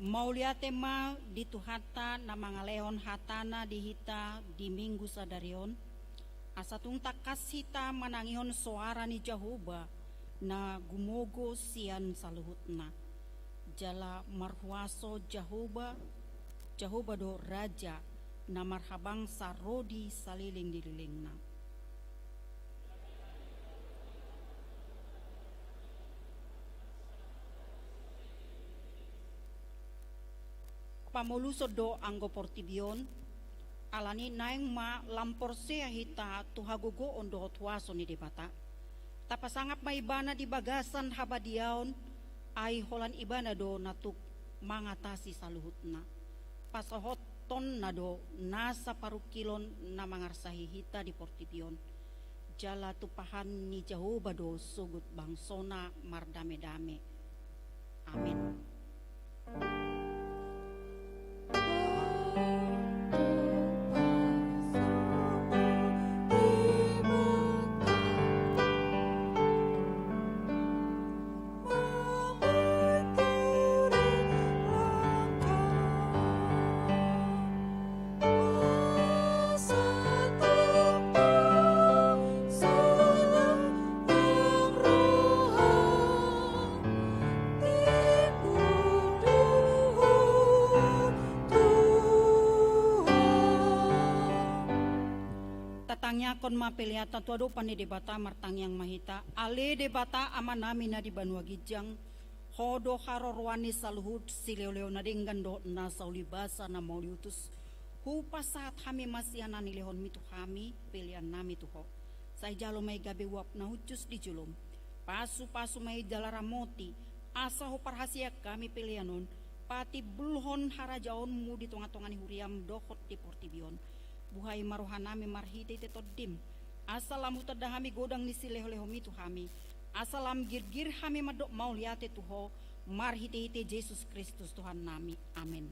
Mauliate ma di Tuhanta na mangalehon hatana di hita di Minggu sadari on, asa tung tangkas hita manangihon soara ni Jahowa na gumogo sian saluhutna. Jala marhuaso Jahowa, Jahowa do Raja na marhabangsa ro di saleleng ni lelengna. Pamoluson do anggo portibi on, alani naeng ma lam porsea hita tu hagogoon dohot huaso ni Debata. Tapasangap ma Ibana di bagasan habadiaon, ai holan Ibana do na tuk mangatasi saluhutna. Pasahathonna do nasa parungkilon na mangarsahi hita di portibi on. Jala tumpahan ni Jahowa do sogot bangsona mardame-dame. Amen. Tatangiangkon ma peleanta tu adopan ni Debata. Martangiang ma hita. Ale Debata Amanami na di banua ginjang, Ho do haroroan ni saluhut, silehonlehon na denggan dohot nasa ulibasa na mauliutus. Hupasahat hami ma sian na nilehonmi tu hami peleannami tu Ho. Sai jalo ma i gabe uap na hushus di jolom. Pasupasu ma i jala ramoti, asa huparhaseang hami pelean on patimbulhon harajaonmu di tongatonga ni huriam dohot di portibi on. Buhai ma rohanami marhitehite Tondim, asa lam hutanda hami godang ni silehonlehonmi tu hami, asa lam girgir hami mandok mauliate tu Ho marhitehite Jesus Kristus Tuhannami. Amen.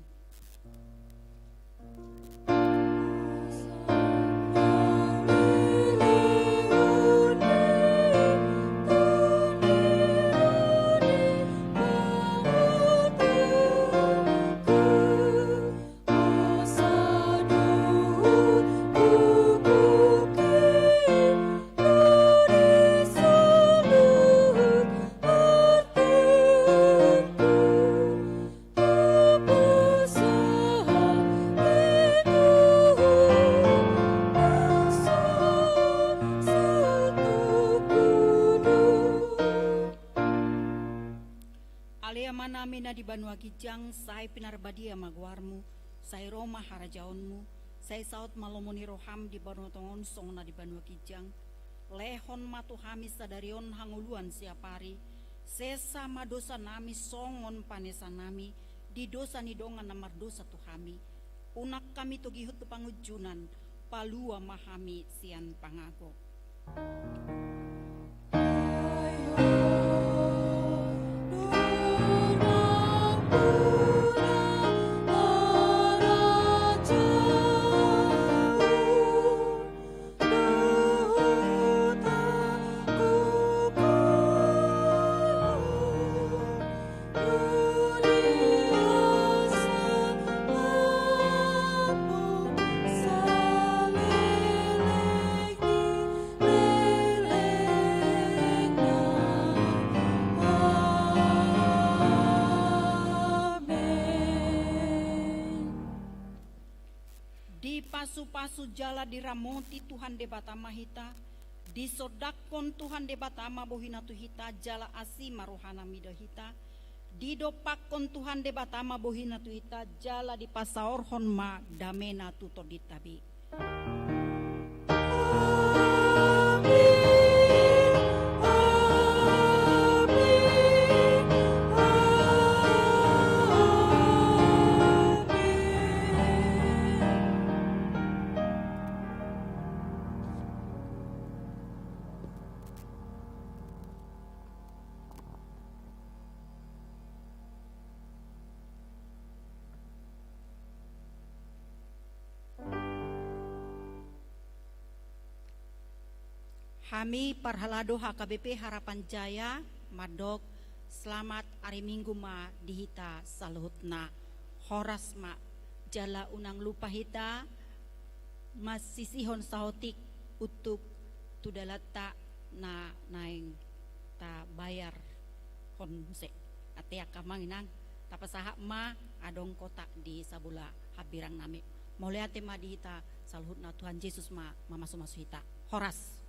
Ale Amanami na di banua ginjang, sai pinarbadia ma goarmu, sai ro ma harajaonmu, sai saut ma lomo ni roham di banua tonga on songon na di banua ginjang. Lehon ma tu hami sadari on hangoluan siapari, sesa ma dosanami songon panesanami di dosa ni dongan na mardosa tu hami. Unang hami togihon tu pangunjunan, palua ma hami sian pangago. Dipasupasu jala diramoti Tuhan Debata ma hita, disondangkon Tuhan Debata ma bohina tu hita jala asi ma rohana mida hita, didompakkon Tuhan Debata ma bohina tu hita jala dipasaorhon ma damena tu tondinta be. Hami parhalado H K B P Harapan Jaya mandok selamat ari Minggu ma di hita saluhutna. Horas ma, jala unang lupa hita masisihon saotik untuk tu dalanta na naeng tabayarhon muse. Ate angka amang inang, tapasahat ma adong kotak di sabola hambirang nami. Mauliate ma di hita saluhutna, Tuhan Jesus ma mamasumasu hita. Horas.